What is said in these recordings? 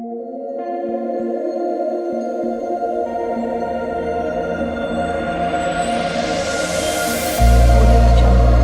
Audio Jungle.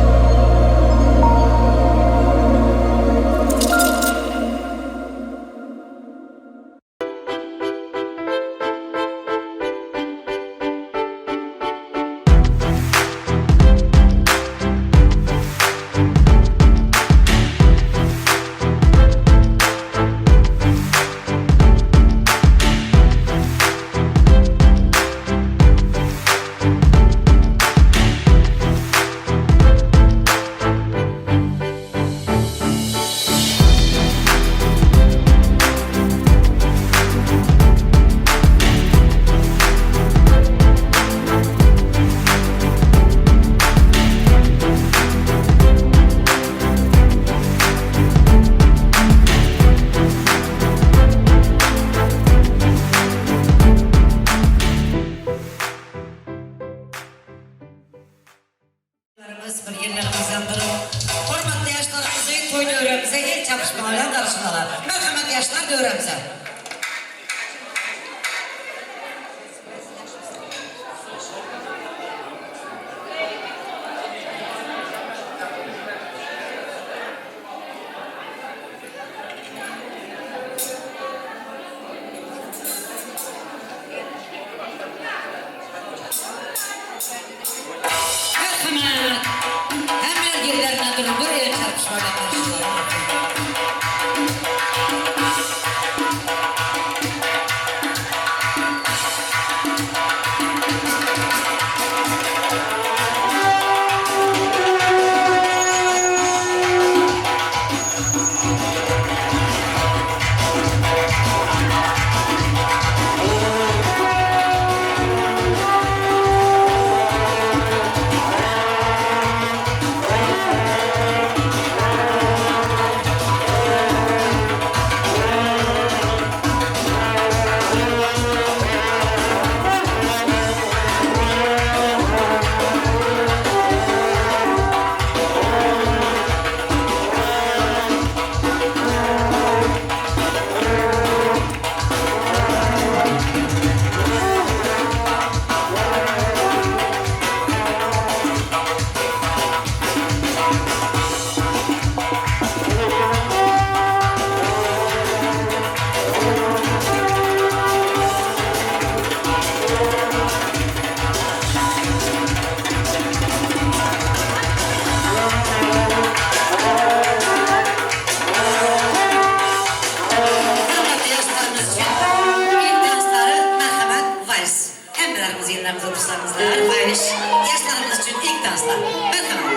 Ýaşlarymyz bir ýerlerimizden durup, hormatly ýaşlarymyzy toý döwremize el çapyşmagy bilen garşylalar. Merhamat ýaşlar döwremize. Merhamat! Hemmeler ýerlerinden durup bir el çarpyşmaga garşylaýyn. Hormatly ýaşlarymyz üçin ilk tanslary Merhamat wals. Hemmelerimiz ýerlerimize otursaňyzlar haýyş. Ýaşlarymyz üçin ilk tanslar. Merhamat.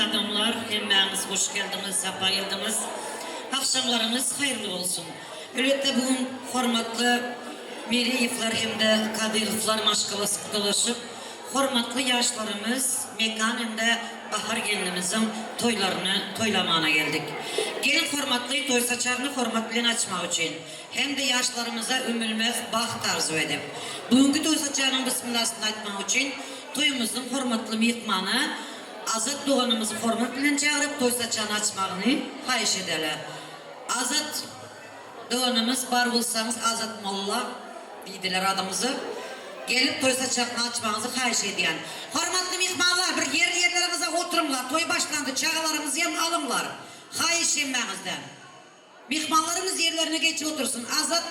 adamlar, hemmäňiz hoş geldiňiz, sapa geldiňiz. Agşamlaryňyz haýyrly bolsun. Elbetde bu gün hormatly Meliýewler hem-de Kadyrowlar maşgalasy gudalaşyp, hormatly ýaşlarymyz Mekan hem-de Bahar gelnimiziň toýlaryny toýlamana geldik. Gelin hormatly toý saçagyny hormat bilen açmak üçin hem-de ýaşlarymyza ümülmez bagt arzuw edip, bu günki toý saçagynyň bismillasyny aýtmak üçin toýumyzyň hormatly myhmany Azat doganymyzy hormat bilen çagyryp toý saçagyny açmagyny haýyş edeli. Azat doganymyz bar bolsaňyz Azat molla diýdiler adymyzy. Gelip toý saçagyny açmagyňyzy haýyş edýän. Hormatly myhmanlar bir ýerli ýerleriňize oturyňlar toý başlandy çagalaryňyzy hem alyňlar. Haýyş hemmäňizden. Myhmanlarymyz ýerlerine geçip otursyn. Azat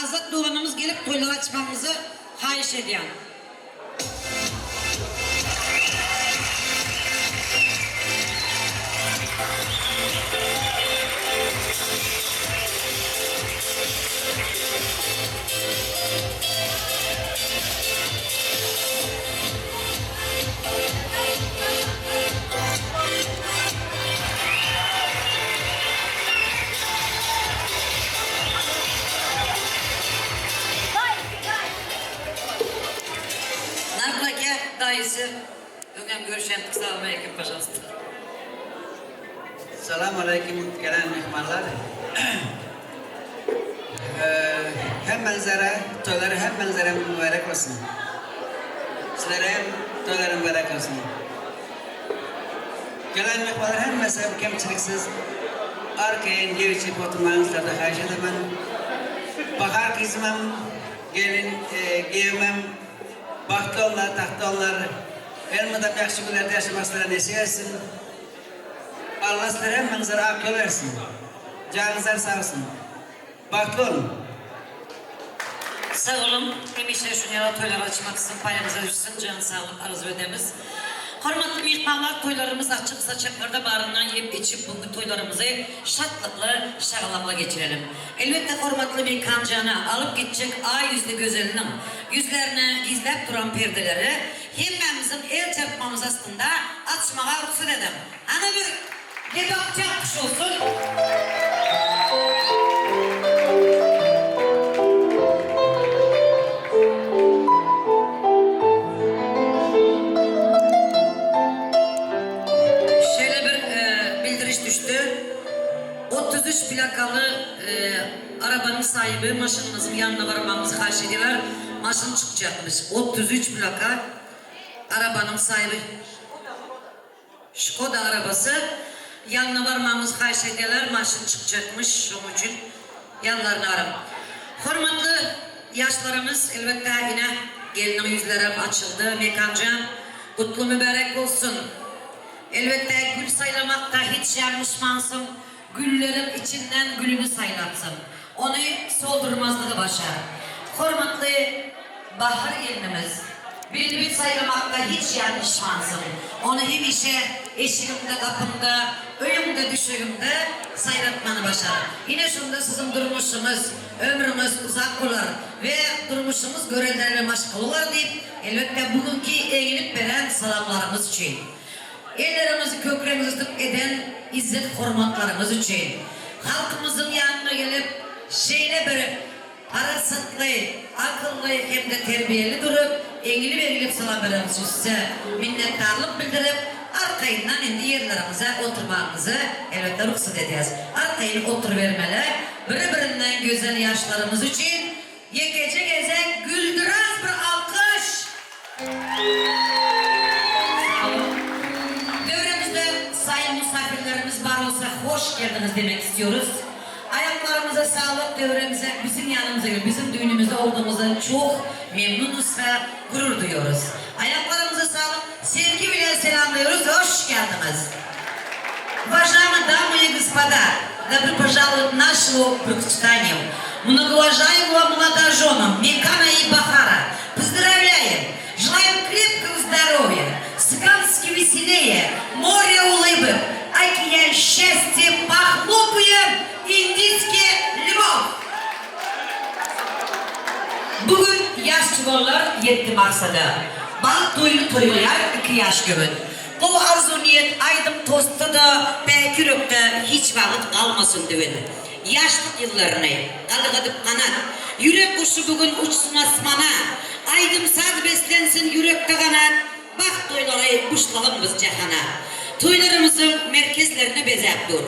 Azat doganymyz gelip toýlary açmagyňyzy haýyş edýän. Narly aka daýysy öňem görüşendik salowmaleýkim pažalsta. Salam aleýkim gelen myhmanlar. Hemmäňizlere toýlary hemmäňizlere mübärek bolsun. Sizlere hem toýlary mübärek bolsun. Gelen myhmanlar hemmesi hem kemçiliksiz arkaýyn ýer içip oturmagyňyzy sizlerden haýyş edemen. Bahar gyzymam gelin giýewimem bagtly ollar tagtly ollar elmydam ýagşy günlerde ýaşamak sizlere nesip etsin. Alla sizlere hemmäňizlere ak ýol bersin. Janyňyzlar sag bolsun. Bagtly boluň. Sag boluň, hemişe şuny ýaly toýlar açmak siziň paýyňyza düşsün, jan saglyk arzuw edemiz. Hormatly myhmanlar toýlarymyz açyk saçaklarda baryndan iýip içip bu günki toýlarymyzy şatlykly şagalaňly geçirelim. Elbetde hormatly Mekanjana alyp gitjek aý ýüzli gözeliniň ýüzlerine gizläp duran perdeleri hemmämiziň el çarpmamyz astynda açmaga rugsat ediň. Ana bir Lebap çarpyş bolsun. Şeýle bir bildiriş düşdi. 33 plakaly arabanyň saýyby maşynymyzyň ýanyna barmagymyzy haýyş edýärler. Maşyn çykjakmyş. 33 plaka arabanyň saýyby. Şkoda arabasy ýanyna barmagyňyzy haýyş edýärler, maşyn çykjakmyş, şoň üçin ýanlaryna baryň. Hormatly ýaşlarymyz, elbetde ine gelniň ýüzlerem açyldy, Mekanjan gutly mübärek bolsun! Elbetde gül saýlamakda hiç ýalňyşmansyň, gülleriň içinden gülüni saýlapsyň. Ony soldurmazlygy başar. Hormatly Bahar gelnimiz, bilbil saýlamakda hiç ýalňyşmansyň. Ony hemişe eşigiňde, gapyňda, öýüňde, düşegiňde saýratmany başar. Ine şonda siziň durmuşyňyz, ömrüňiz uzak bolar we durmuşyňyz göreldeli we maşgala bolar diýip, elbetde bu günki eginip beren salamlaryňyz üçin. Elleriňizi kökregiňize tutup eden izzet-hormatlaryňyz üçin, halkymyzyň ýanyna gelip, şeýle bir parasatly, akylly hem-de terbiýeli durup, eňilip-eňilip salam bereniňiz üçin size minnetdarlyk bildirip, arkaýyndan indi ýerleriňize oturmagyňyzy elbetde rugsat edýäris. Arkaýyn oturybermeli, biri-birinden gözel ýaşlarymyz üçin Ýekeje gezek güldüraz bir alkyş! Sag boluň. Döwremizde saýyn musafirlerimiz bar bolsa hoş geldiňiz demek istiyoruz. Aýaklarymyza saglyk döwremize biziň ýanymyza gelip biziň düýnümizde boldugyňyzdan çok memnunuz we gurur duýuyoruz. Aýaklarymyza saglyk sevgi bilen selamlıyoruz hoş geldiňiz. Уважаемые дамы и господа, добро пожаловать в нашу Туркестанию. Многоуважаемого молодоженам Мекана и Бахара поздравляем, желаем крепкого здоровья, цыгански веселее, море улыбок, океан счастья, похлопаем индийских львов! Bu gün ýaş juwanlar ýetdi maksada. Bagt toýuny toýlaýar iki ýaş göwün. Gowy arzuw-niýet, aýdym toý. Postda-da, päk ýürekde hiç wagt galmasyn düwün. Ýaşlyk ýyllaryny galgadyp ganat, Ýürek guşy bu gün uçsun asmana. Aýdym-saz beslensin ýürekde ganat, Bagt toýlary buşlagyn biz jahana. Toýlarymyzyň merkezlerini bezäp dur.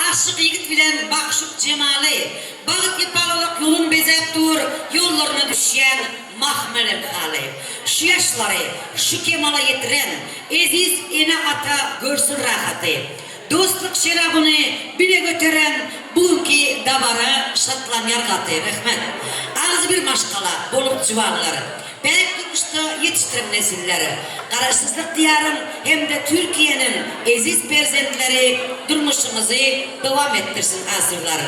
Aşyk ýigit bilen magşuk jemaly, Bagt wepalylyk ýolun bezäp dur, Ýollaryna düşýän mahmalem haly. Şu ýaşlary şu kemala ýetiren, Eziz ene-ata görsün rahaty. Dostluk şerabyny bile göteren bu günki dabara şatlanýar gaty. Rehmet. Agzybir maşgala bolup juwanlar. Päk durmuşda ýetişdiriň nesiller. Garaşsyzlyk diýaryň hem-de Türkiýeniň eziz perzentleri durmuşyňyzy dowam etdirsin asyrlar.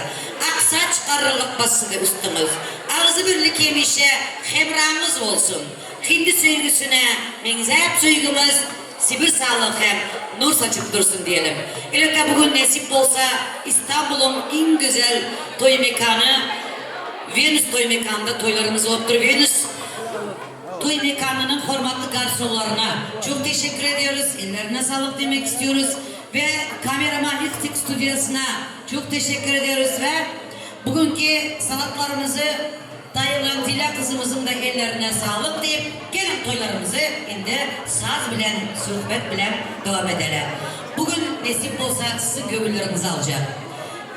Ak saç garrylyk bassyn üstüňiz. Agzybirlik hemişe hemraňyz bolsun. Hindi söýgüsine meňzäp söýgümiz Sibir saglyk hem nur saçyp dursun diýelim. Elbetde bu gün nesip bolsa Istanbulyň iň gözel toý mekany Wenus toý mekanynda toýlarymyz bolupdyr. Wenus toý mekanynyň hormatly garsonlaryna çok teşekkür ediyoruz. Ellerine saglyk diýmek istiyoruz we kameraman Iftik studiýasyna çok teşekkür ediyoruz we bugünki salatlarymyzy Taýynlan Dila gyzymyzyň-da ellerine saglyk diýip, geliň toýlarymyzy indi saz bilen, söhbet bilen dowam edeli. Bu gün nesip bolsa siziň göwünleriňizi aljak.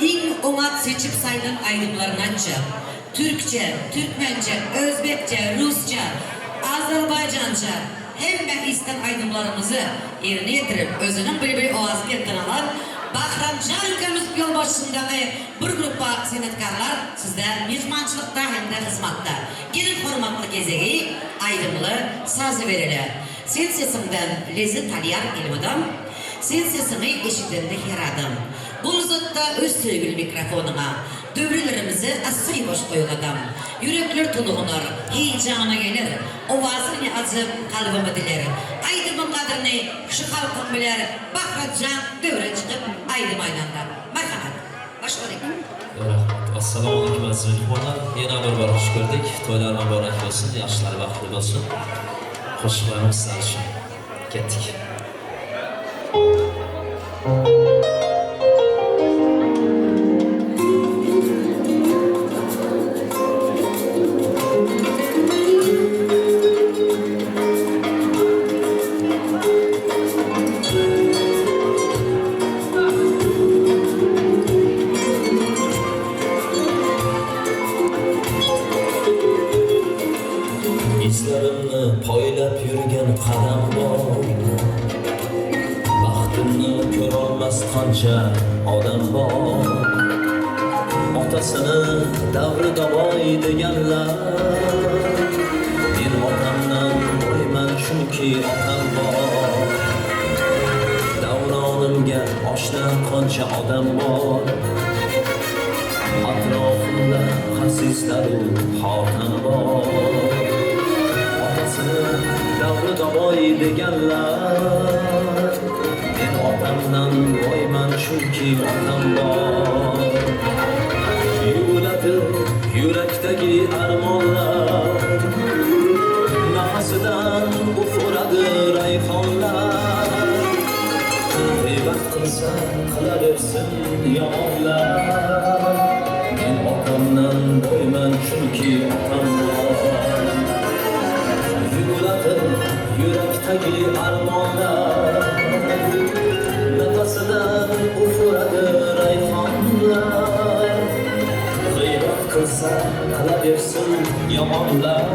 Iň oňat seçip saýlan aýdymlaryny aýtjak. Türkçe, türkmençe, özbekçe, rusça, azerbaýjança hemme islän aýdymlarymyzy ýerine ýetirip, özüniň bilbil owazy bilen tanalan Bahramjan ülkemiz ýolbaşçysyndaky Bir gruppa senetkarlar sizde myhmançylykda hem-de hyzmatda. Geliň hormatly gezegi aýdymly sazy bereli. Sen sesiňden lezzet alýar elmydam, Sen sesiňi eşidende her adam. Gol uzatda öz söýgüli mikrofonyňa, Döwrelerimizi assa-ýuwaş goýgadam. Ýürekler tolgunar, heýjana geler, Owazyňy ajap kalbymy diler. Aýdymyň gadryny şu halkyň biler, Bahratjan döwre çykyp aýdym aýdanda. Marhamat. Başladyk. Rahmat. Assalamu aleýkum aziz myhmanlar. Ýene bir bar hoş gördük. Toýlar mübarek bolsun, ýaşlar bagtly bolsun. Goşuklarymyz sizler üçin. Ketdik. Izlarimni poylab yurgan qadam bor. Baxtimni ko'rolmas qancha odam bor. Otasini davri davoy deganlar. Men otamdan boyman chunki otam bor. Davronimga oshna qancha odam bor. Atrofimda xasislaru xotam bor. Otasini davri davoy deganlar. Men otamdan boyman chunki otam bor. Yuviladi yurakdagi armonlar. Nafasidan ufuradi rayhonlar. G'iybat qilsa qilaversin yomonlar. Men otamdan boyman chunki otam bor. Yuviladi yurakdagi armonlar. Nafasidan ufuradi rayhonlar. G'iybat qilsa qilaversin yomonlar.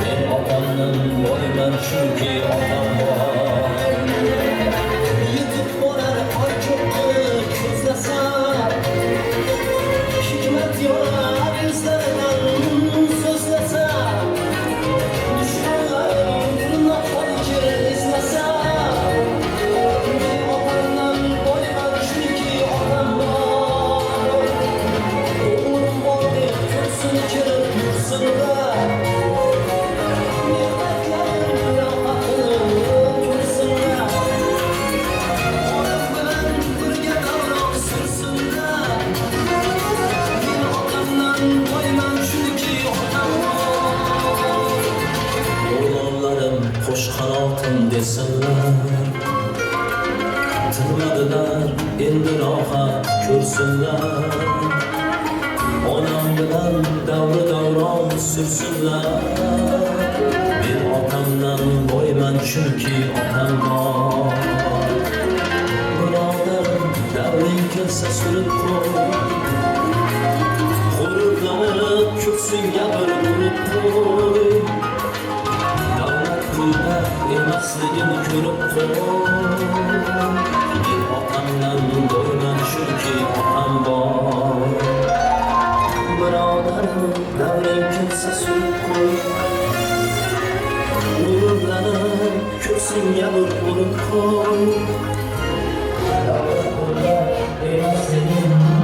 Men otamdan boyman chunki otam bor. Yetib borar oy cho'qqi ko'zlasa. Hikmat yorar yuzlaridan so'zlasa. Dushmanlarim tirnoqdan kir izlasa. Men otamdan boyman chunki otam bor. O'g'lim bor deb ko'rsin kirib yursinlar. Mehnatlarim rohatini. Tinmadilar, endi rohat ko'rsinlar. Onam bilan davri davron sursinlar. Men otamdan boyman, chunki otam bor. Birodarim, davring kelsa surib qo'y. G'ururlanib kursinga bir urib qo'y. Davlat pulda emasligini ko'rib qo'y. Men otamdan boyman, chunki otam bor. Birodarim, davring kelsa surib qo'y. G'ururlanib kursinga bir urib qo'y. Davlat pulda emasligini.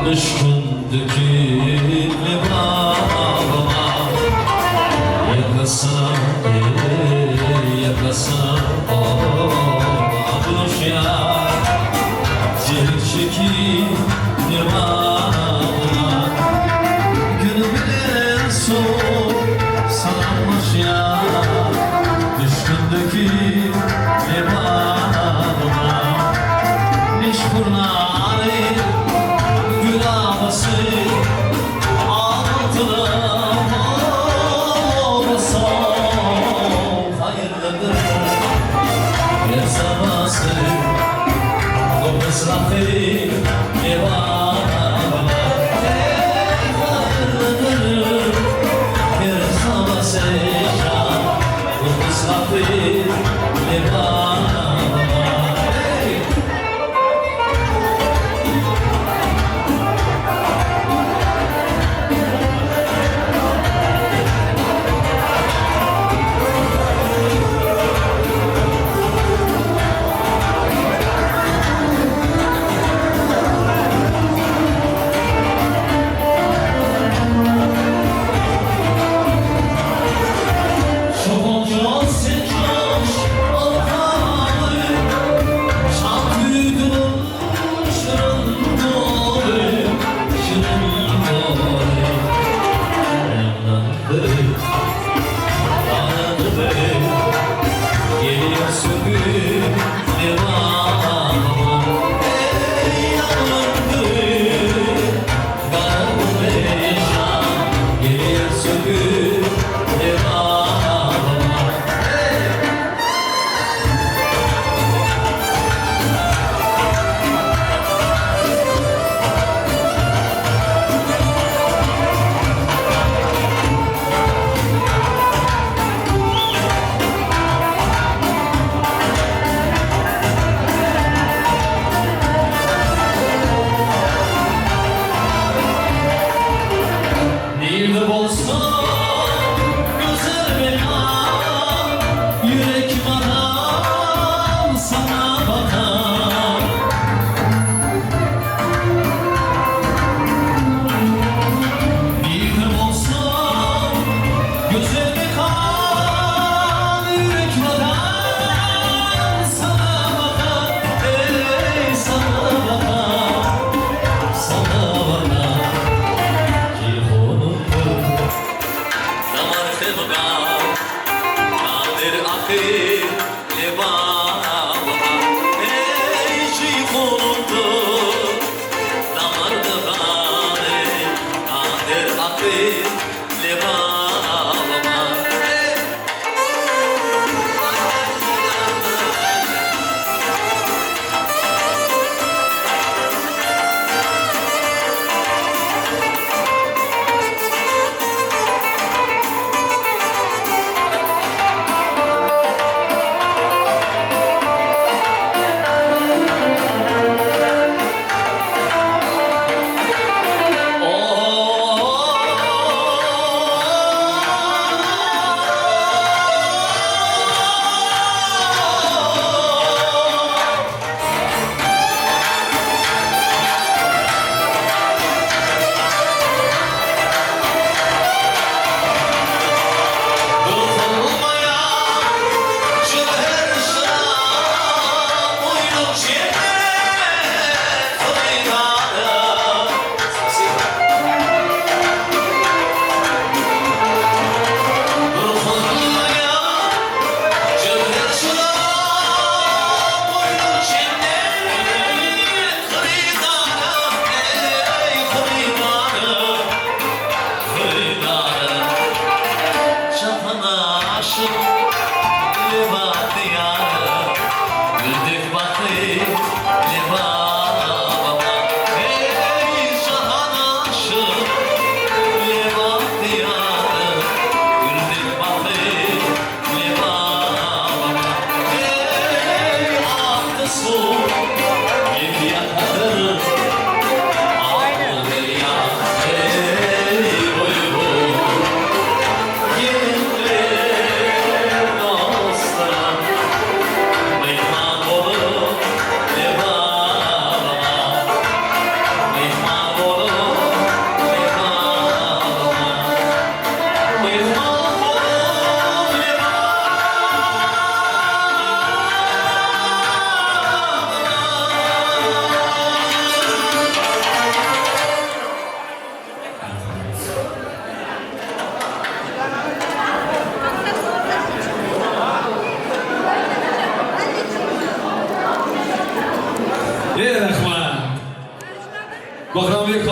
Müşkün döküp lebabıma Yakasına.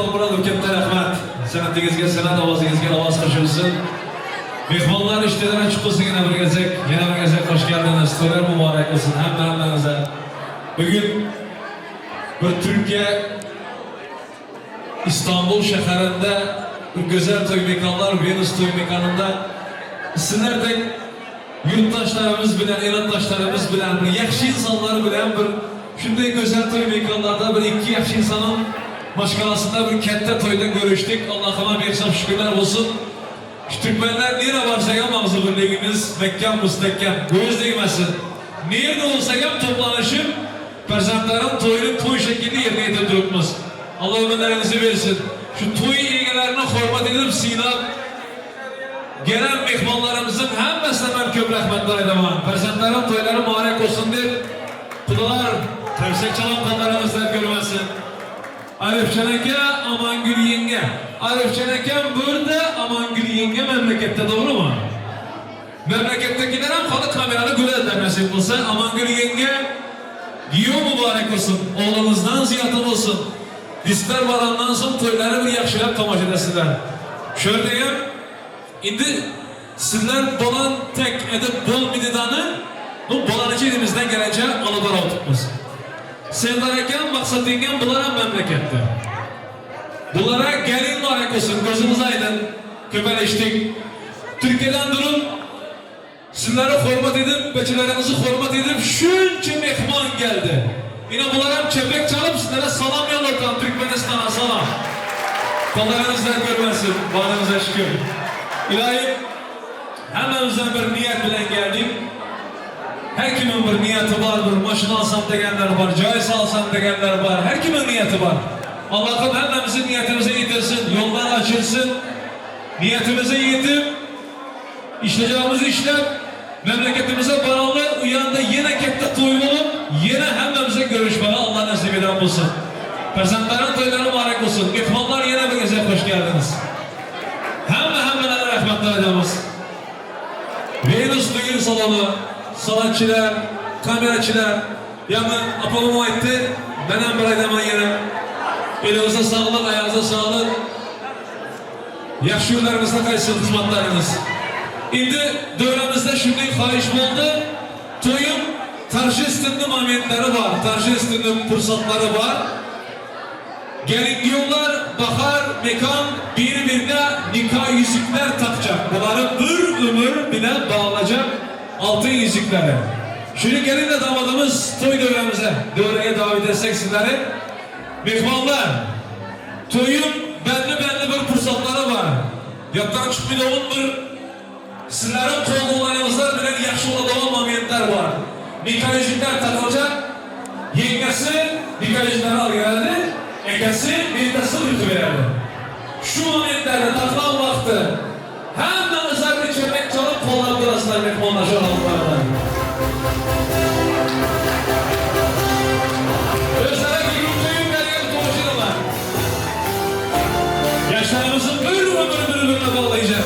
Halmuradow katta rahmat. San'atingizga san'at, ovozingizga ovoz qo'shilsin. Mehmonlar ishtidan ochiq bo'lsin yana bir gezek. Yana bir gezek xush keldiniz. To'ylar muborak bo'lsin hamma hammamizga. Bugun bir Türkiye İstanbul şehrinde bir güzel toy mekanlar, Venus toy mekanında sizlerdek yurttaşlarımız bilen, elatdaşlarımız bilen, bir yaxshi insanlar bilen bir shunday go'zal to'y mekanlarda bir ikki yaxshi insanın maşkalasında bir katta to'yda görüştük. Allah'ıma bir hesap şükürler olsun. Şu Türkmenler nereye varsa ham ağzı mehkam mustahkam, göz değmesin. Nerede olsa ham toplanışıp perzentlerin toyunu toy şeklinde yerine getirip Allah ömürlerinizi versin. Şu toy egelerini hürmet edip sinab gelen mehmonlarımızın hemmesine ben köp rahmetler edeman. Perzentlerin toyları mübarek olsun deb Kudalar tersek çalan kollarımızdan görmesin. Arifcan aka, Amangül yenge. Arifcan akam burada, Amangül yenge memlekette doğru mu? Memlekettekiler hem kalı kameranı gülerler nasip olsa. Amangül yenge giyo mübarek olsun. Oğlunuzdan ziyade olsun. Diskler varandan sonra toyları bir yaxşılap tamaşa edesinler. Şöyle diyeyim, indi sizler bolan tek edip bol mididanı bu bolanıcı elimizden geleceği alıp oturtmaz. Serdar akam, Maksat yengem bular ham memlekette. Bulara gelin mübarek olsun, gözümüz aydın. Köpeleştik. Türkiye'den durun, sizlere hürmet edip, beçelerinizi hürmet edip şunca mehman geldi. Yine bular hem çepek çalıp sizlere salam yollardan Türkmenistan'a salam. Kollarınızdan görmesin, varınıza şükür. İlahi, hemmemizden bir niyet bilen geldik. Her kimin bir niyeti var, bir maşını alsam degenler var, caiz alsam degenler var. Her kimin niyeti var. Allah'ım hemmemizin niyetimize yetirsin, yollar açılsın. Niyetimize yetip, işleyeceğimiz işler, memleketimize paralı, uyandı yine kette toy olup, yine hemmemize görüşmeli Allah nasip eden olsun. Perzentlerin toyları mübarek olsun. Mehmanlar yine bir gece hoş geldiniz. Hemme hemmelere rahmetler edemiz. Venus düğün salonu, sanatçılar, kameracılar, yani apamım aytdı, ben hem bir aydaman yine. Elinize sağlık, ayağınıza sağlık. Yaxşı yo'llarimizda qaysin xizmatlarınız. Endi davramizda shunday xohish bo'ldi. To'yim торжественный momentleri var, торжественный fırsatları var. Gelin kuyovlar, bahar, mekan birbirine nikah yüzükler takacak. Bunları bir ömür bile bağlayacak altın yüzükleri. Şimdi gelin de damadımız toy devremize, devreye davet etsek sizleri. Mehmanlar, toyun belli belli bir fırsatları var. Yattan çıkmıyor bir sizlerin qo'ldo'laringizlar bilan yaxshi bo'ladigan momentlar var. Nikah yüzükler takılacak. Yengesi nikah yüzükleri al geldi. Ekesi lentasini yutib beradi. Shu momentlarda takılan vaqti hammamizlarni çemek çalıp qo'llab turasizlar mehmonlar shu holatlarda. O'zlari bugun to'yib bergan tomoshalar. Yaşlarımızın bir ömür bir-birine bağlayacak.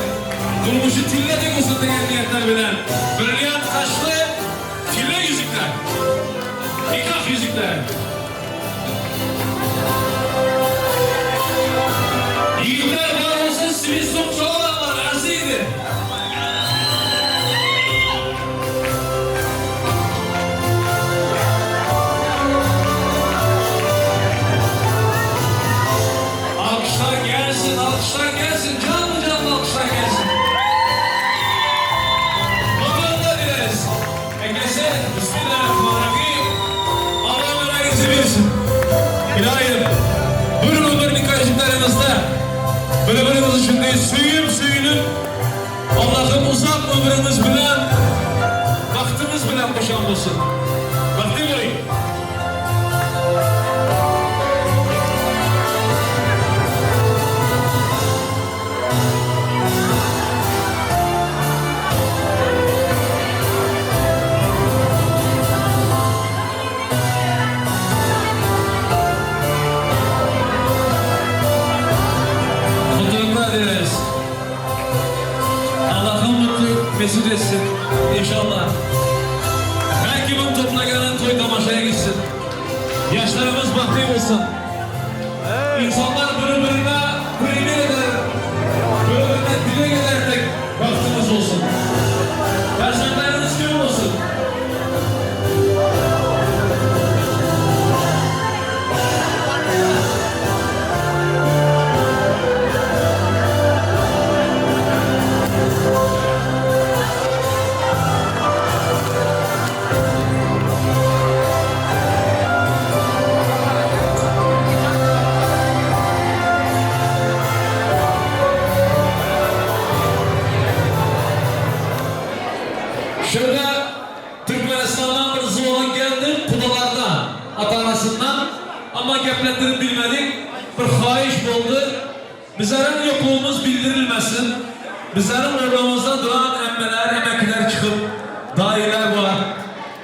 Durmuşu tilladek olsun degan niyetler bilen brilliant taşlı tilla yüzükler. Nikah yüzükler. Yiğitler var olsun sivil çalarlar arzıydı. Alkışlar gelsin, alkışlar gelsin, canlı canlı alkışlar gelsin. Mutluluklar dileriz. Ekese, Bismillahirrahmanirrahim. Allah bereketi versin. İlahim, buyurun ömür nikahcıklarınızda, birbirinizi şimdi suyum suyunun, Allah'ın uzak ömrünüz bilen, vaktiniz bilen boşan olsun. Vakti verin. Mutluluklar dileriz. Allah'ın mutlu mesut etsin inşallah. Her kimin toplaganan toy tamaşaya gitsin. Yaşlarımız bahtiyar olsun. İnsanlar bir-birine primer eder, bir-birine dilek ederek bahtınız olsun. Perşembeleriniz köp olsun. Şöyle Türkmenistan'dan bir zvonok geldi, kudalardan, ata-anasyndan. Amma gepletdirip bilmedik. Bir haýyş boldy. Bizleriň ýoklugymyz bildirilmesin. Bizleriň ornumyzda duran emmeler, emekiler çykyp, daýylar bar.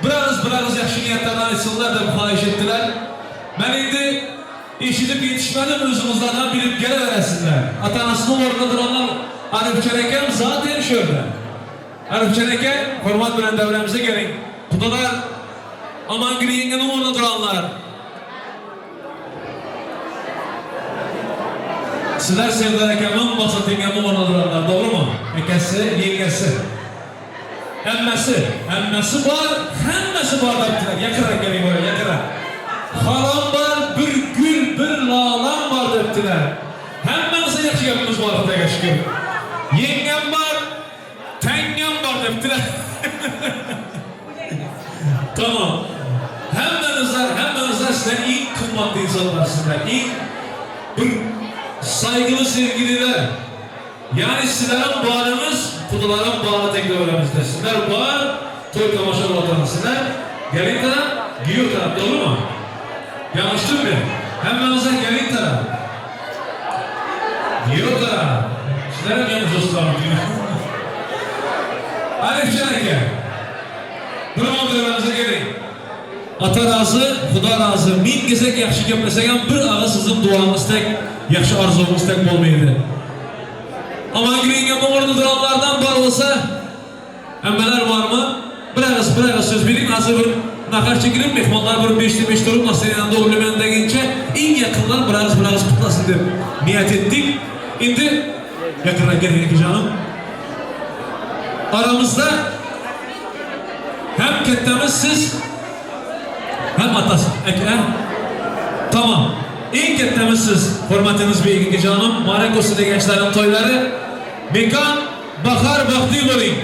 Bir agyz, bir agyz ýagşy niýetlerden aýtsynlar diýip haýyş etdiler. Men indi eşidip ýetişmedim, özüňizlerden bilip geleberesinler. Ata-anasynyň ornunda duranlar Arifjan ekem zaten şöyle. Arifjan eke, hormat bilen döwrämize geliň. Gudalar, Amangül ýeňňemiň ornunda duranlar. Sizler Serdar akamiň, Maksat ýeňňemiň ornunda duranlar, dogrumy? Ekesi, ýeňňesi. Hemmesi, hemmesi bar, hemmesi bar diýipdiler. Ýakynrak geliň oraya, ýakynrak. Halam bar, bir gül, bir lalam bar diýipdiler. Hemmämize ýagşy gepimiz bar, Hudaýga şükür. Ýeňňem bar, Teňňem bar diýipdiler. Tamam. Hemmäňizler, hemmäňizler sizler iň gymmatly insanlar sizler. Iň bir saýgyly sevgililer. Ýagny sizleriň baryňyz gudalaryň bary tek döwremizde. Sizler bar toý tomaşa bolataňyz. Sizler gelin tarap, giýew tarap dogrymy? Ýalňyşdym men. Hemmäňizler gelin tarap. Giýew tarap. Sizlerem ýalňyş dostlarym. Arifjan eke. Bir on döwremize geliň. Ata razy, Huda razy. Miň gezek ýagşy gepleseňem bir agyz siziň duaňyz tek, ýagşy arzuwyňyz tek bolmaýdy. Amangül ýeňňemiň ornunda duranlardan bar bolsa, Hemmeler barmy? Bir agyz, bir agyz söz beriň, azy bir nahar çekilip, myhmanlar bir beşde beş durup, nasleniýany dogry deginçe, iň ýakynlar bir agyz, bir agyz gutlasyn diýip niýet etdik. Indi, ýakynrak geliň eke janym. Aramyzda hem ketdemiz siz, hem atasy, eke, tamam. Iň ketdemiz siz, hormatyňyz beýik eke janym. Mubarek bolsun degençleriň toýlary. Mekan Bahar bagtly bolyň.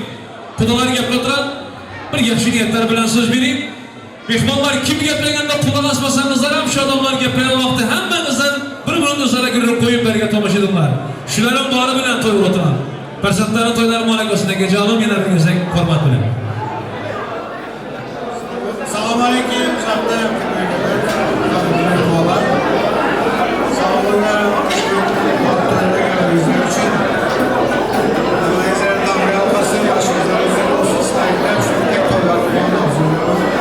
Gudalar gepleturan bir ýagşy niýetler bilen söz beriň. Myhmanlar kim geplegende gulak asmasaňyzlaram şu adamlar gepleýän wagty hemmäňizden bir minut özara gürrüň goýup berge tomaşa ediňler. Şularyň bary bilen toý oturan. Persentleriň toýlary mubarek bolsun ekejanym ýene bir gezek hormat bilen. Salam aleýkim uzakda myhmanlar. Sag boluňlar toýuna geleniňizler üçin. Allaýezer Taňry ýalkasyn, başyňyza ömür bolsun, saýyňlar şu tek toýlar bolmagyny arzuwlaýaryn.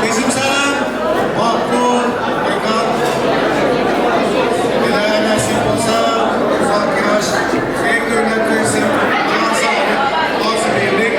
Kesim salam, bagtly bol, Mekan. Ilahi nesip bolsa, uzak ýaş, her döwlet bersin, jan saglyk, agzybirlik.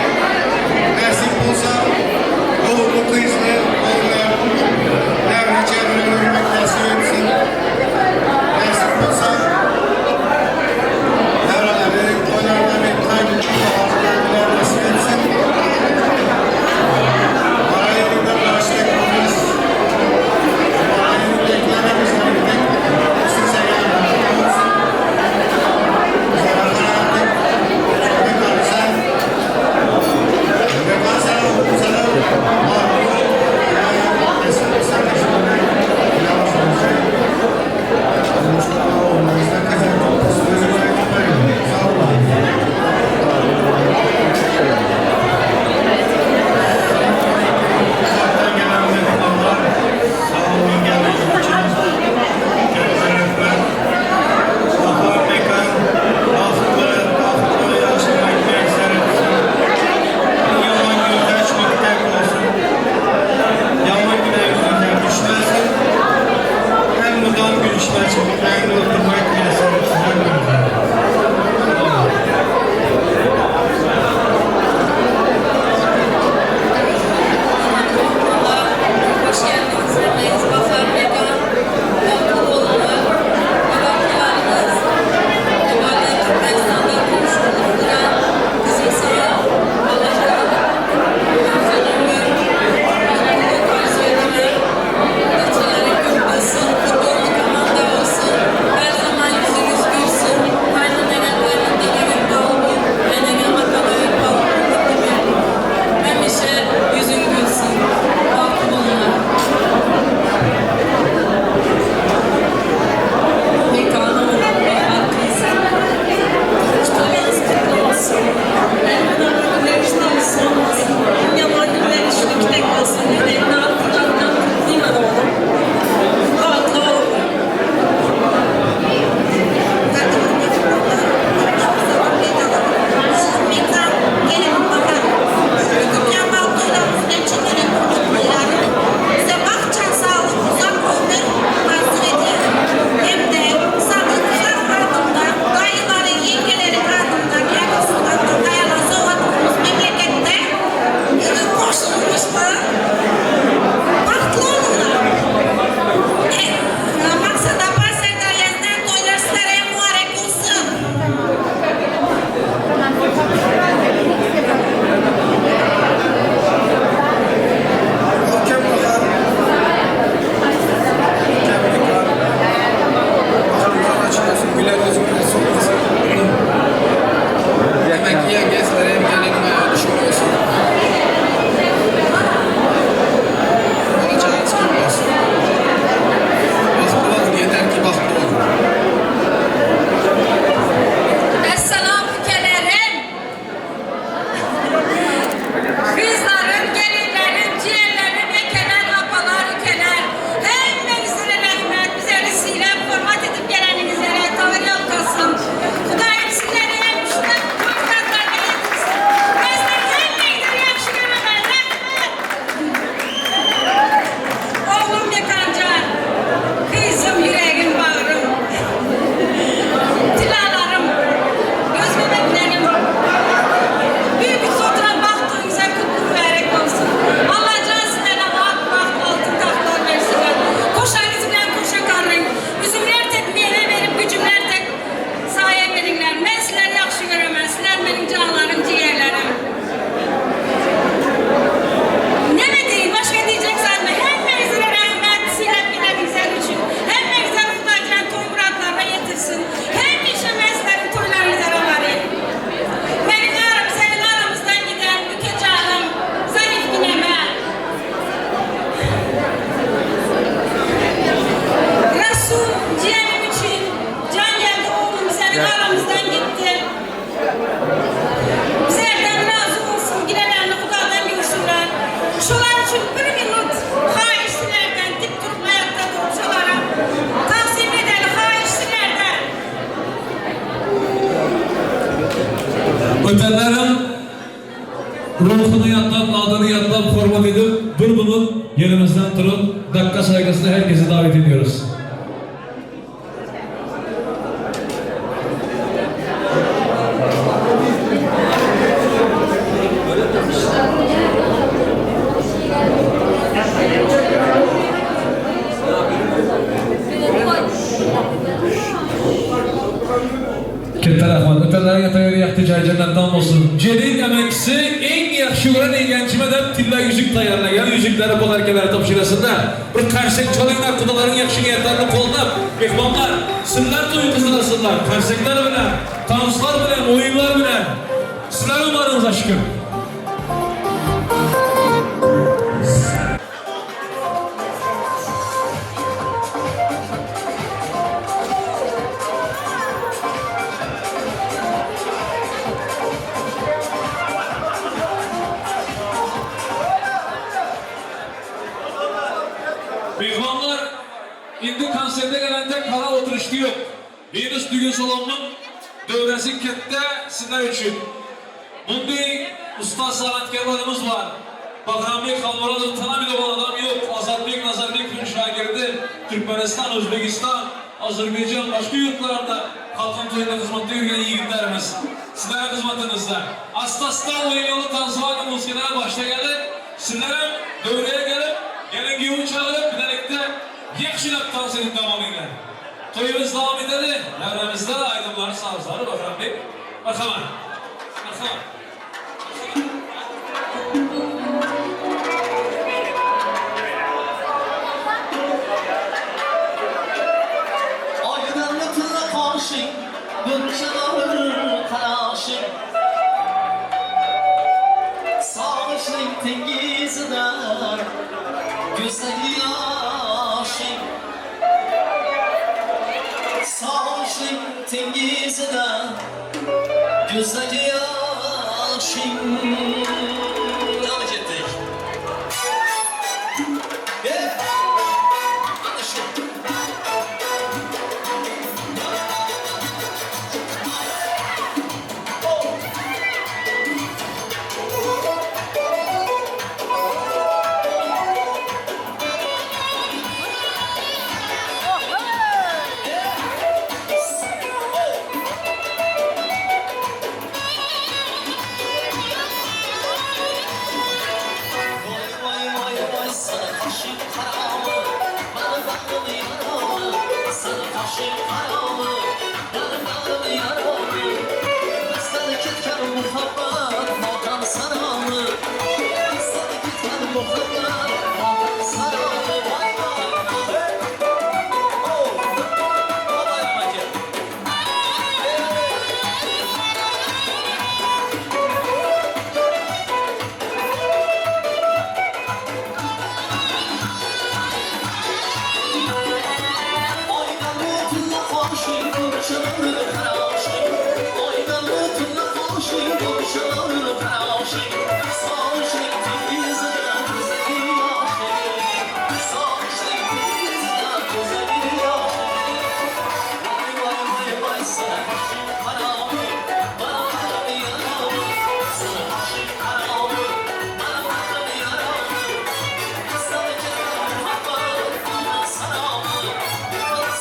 adyny ýatlap hormat edip bir minut ýerimizden turup dakga saýgysyna herkesi dawet edýäris. Katta rahmat. Otalarga tayyor yaxshi joy jannatdan bo'lsin. Jelin amakisi eng yaxshi ko'rgan eganchima deb tilla yuzuk tayyorlagan. Yuzuklarni podarkalar topshirasinlar. Bir qarsak chalinglar, qudalarning yaxshi niyatlarini qo'llab, mehmonlar, sizlar to'y qizdirasizlar. Qarsaklar bilan, tanslar bilan, o'yinlar bilan. Sizlar umaringizga shukr. Mehmonlar, endi konsertga kelganda qarab o'tirishdi yo'q. Venus bugun salonining davrasi katta sizlar uchun. Bunday ustoz san'atkorlarimiz bor. Bahrombek Xolmurodov tanamaydigan odam yo'q. Ozodbek Nazarbekovning shogirdi Turkmaniston, O'zbekiston, Ozarbayjon boshqa yurtlarda xalqning to'yida xizmatda yurgan yigitlarimiz. Sizlar xizmatingizda. Asta-asta o'yin yo'li tanzivani musiqalar boshlagani, sizlar ham davraga kelib, kelin kuyovni chaqirib, birgalikda yaxshilab tans edib dam olinglar. To'yimiz davom etadi. Davramizda aydınlar sazları Bahrombek. Marhamat. Marhamat. Oydanni tilla qoshing, buncha qarashing. Sog'inchning tengizida go'zal yoshing. Sog'inchning tengizida go'zal yoshing. Ana ketdik. Yeah. Ana shu. Voy voy voy voy sana qoshing qaromi mani bag'rim yaromi sana qoshing qaromi mani bag'rim yaromi bizdan ketgan muhabbat motam saromi bizdan ketgan muhabbat motam saromi voy voy hey! Oh! Voy aka! Hey! Oydan tilla qoshing ko'rchalar qarashing Oydan tilla qoshing ko'rchalar qarashing Sog'inchning tengizida ko'zagi yoshing Sog'inchning tengizida ko'zagi yoshing Voy voy voy voy sana qoshing qaromi Mana bag'rim yaromi Sana qoshing qaromi Mana bag'rim yaromi Sana ketgan muhabbat motam saromi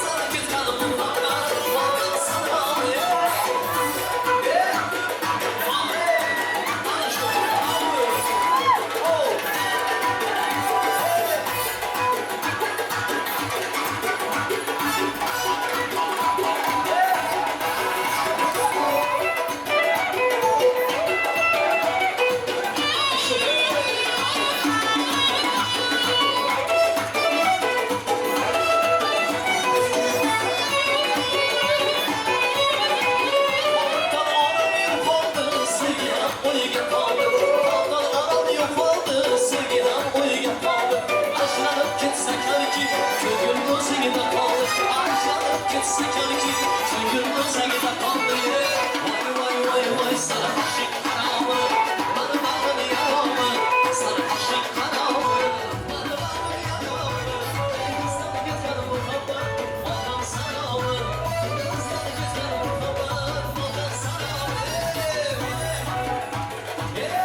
Sana ketgan muhabbat motam saromi Ana shu. Oh! Qoldan orom yo'qoldi, sevgi ham o'yga qoldi. Qoldan orom yo'qoldi, sevgi ham o'yga qoldi. Ajralib ketsak hamki, ko'ngil o'zingda qoldi. Ajralib ketsak hamki, ko'ngil o'zingda qoldi. Voy voy voy voy sana qoshing qaromi, mani bag'rim yaromi, sana qoshing qaromi, mani bag'rim yaromi. Bizdan ketgan muhabbat motam saromi, bizdan ketgan muhabbat motam saromi. Yeah!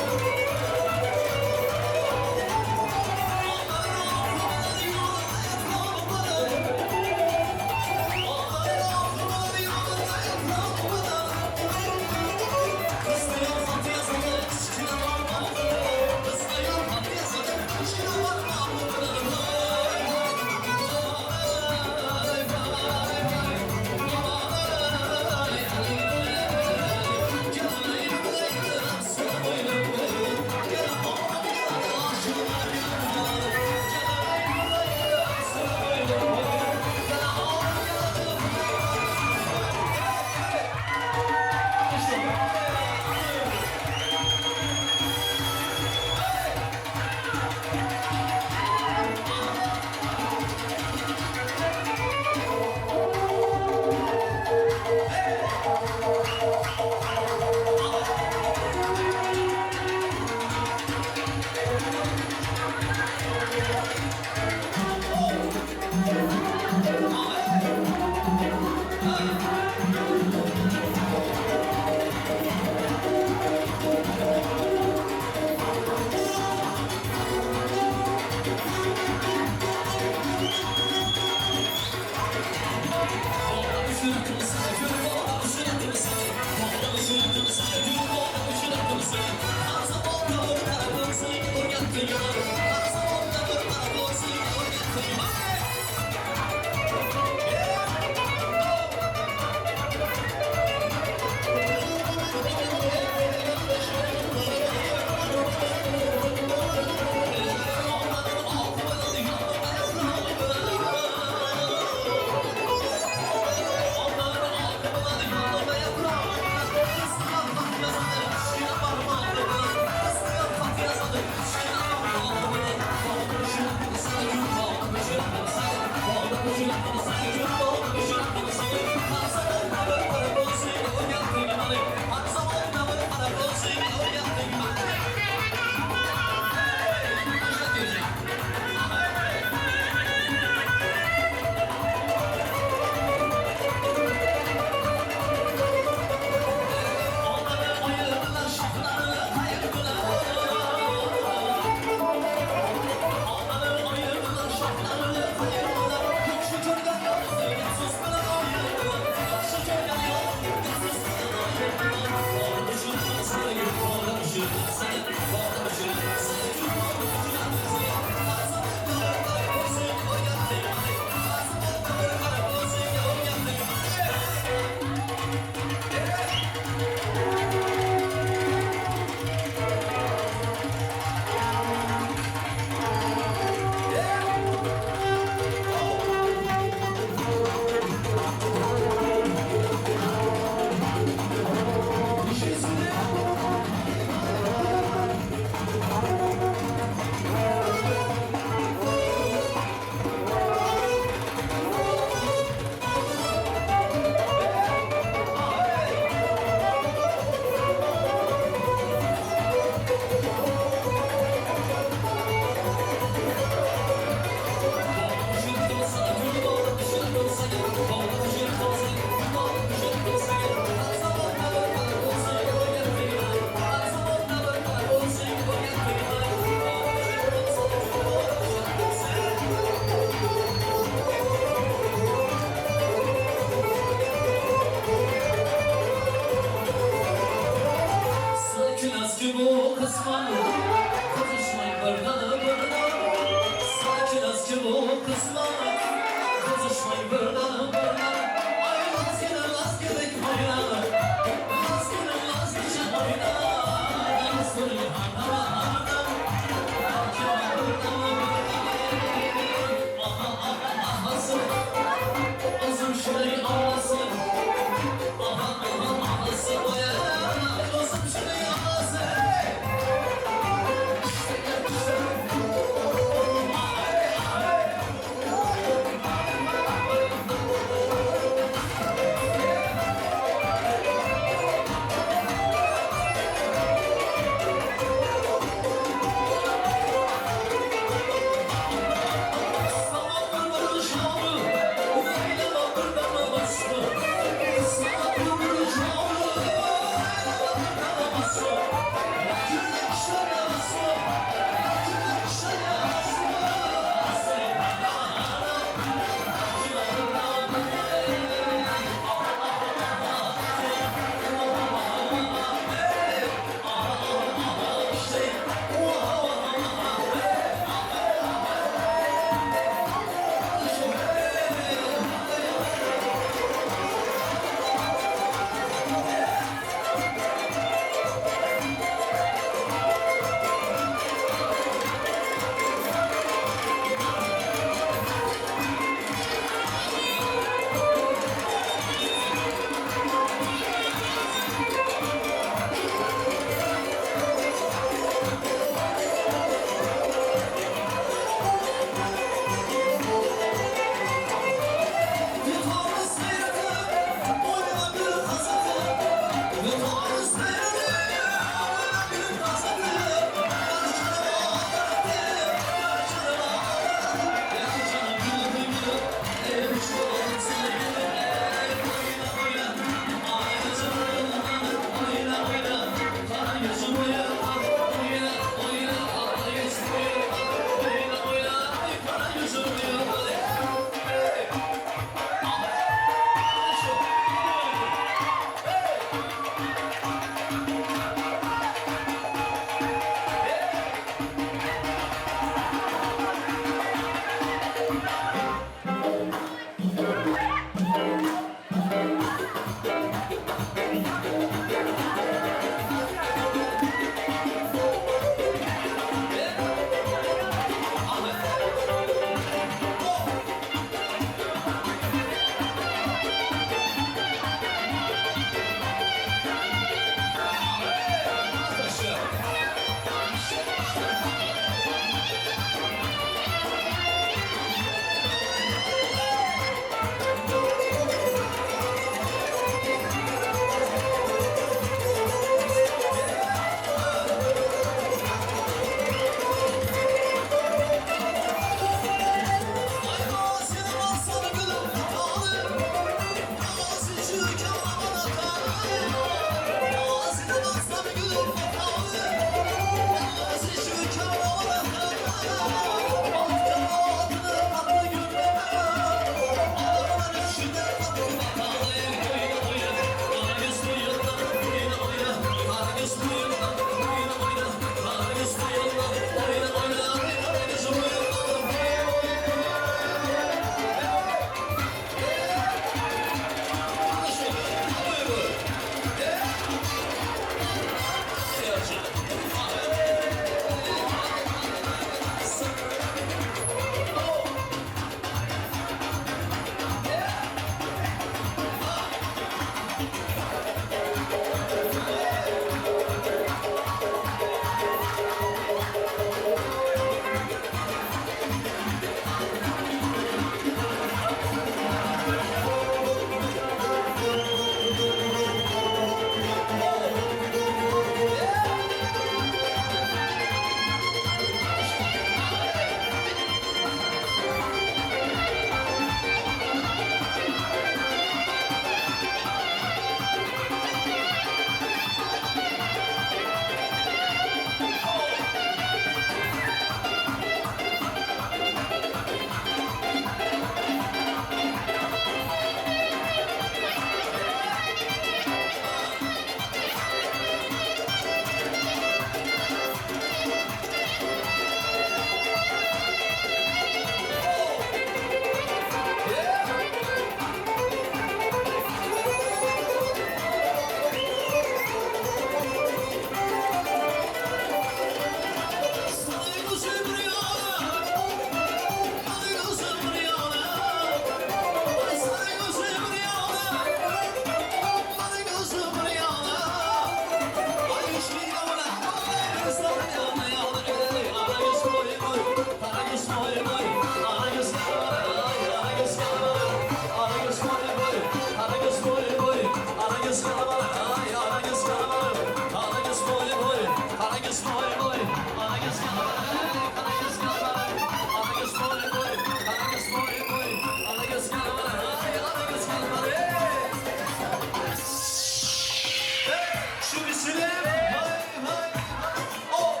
Şu biçilem hay hay hay o.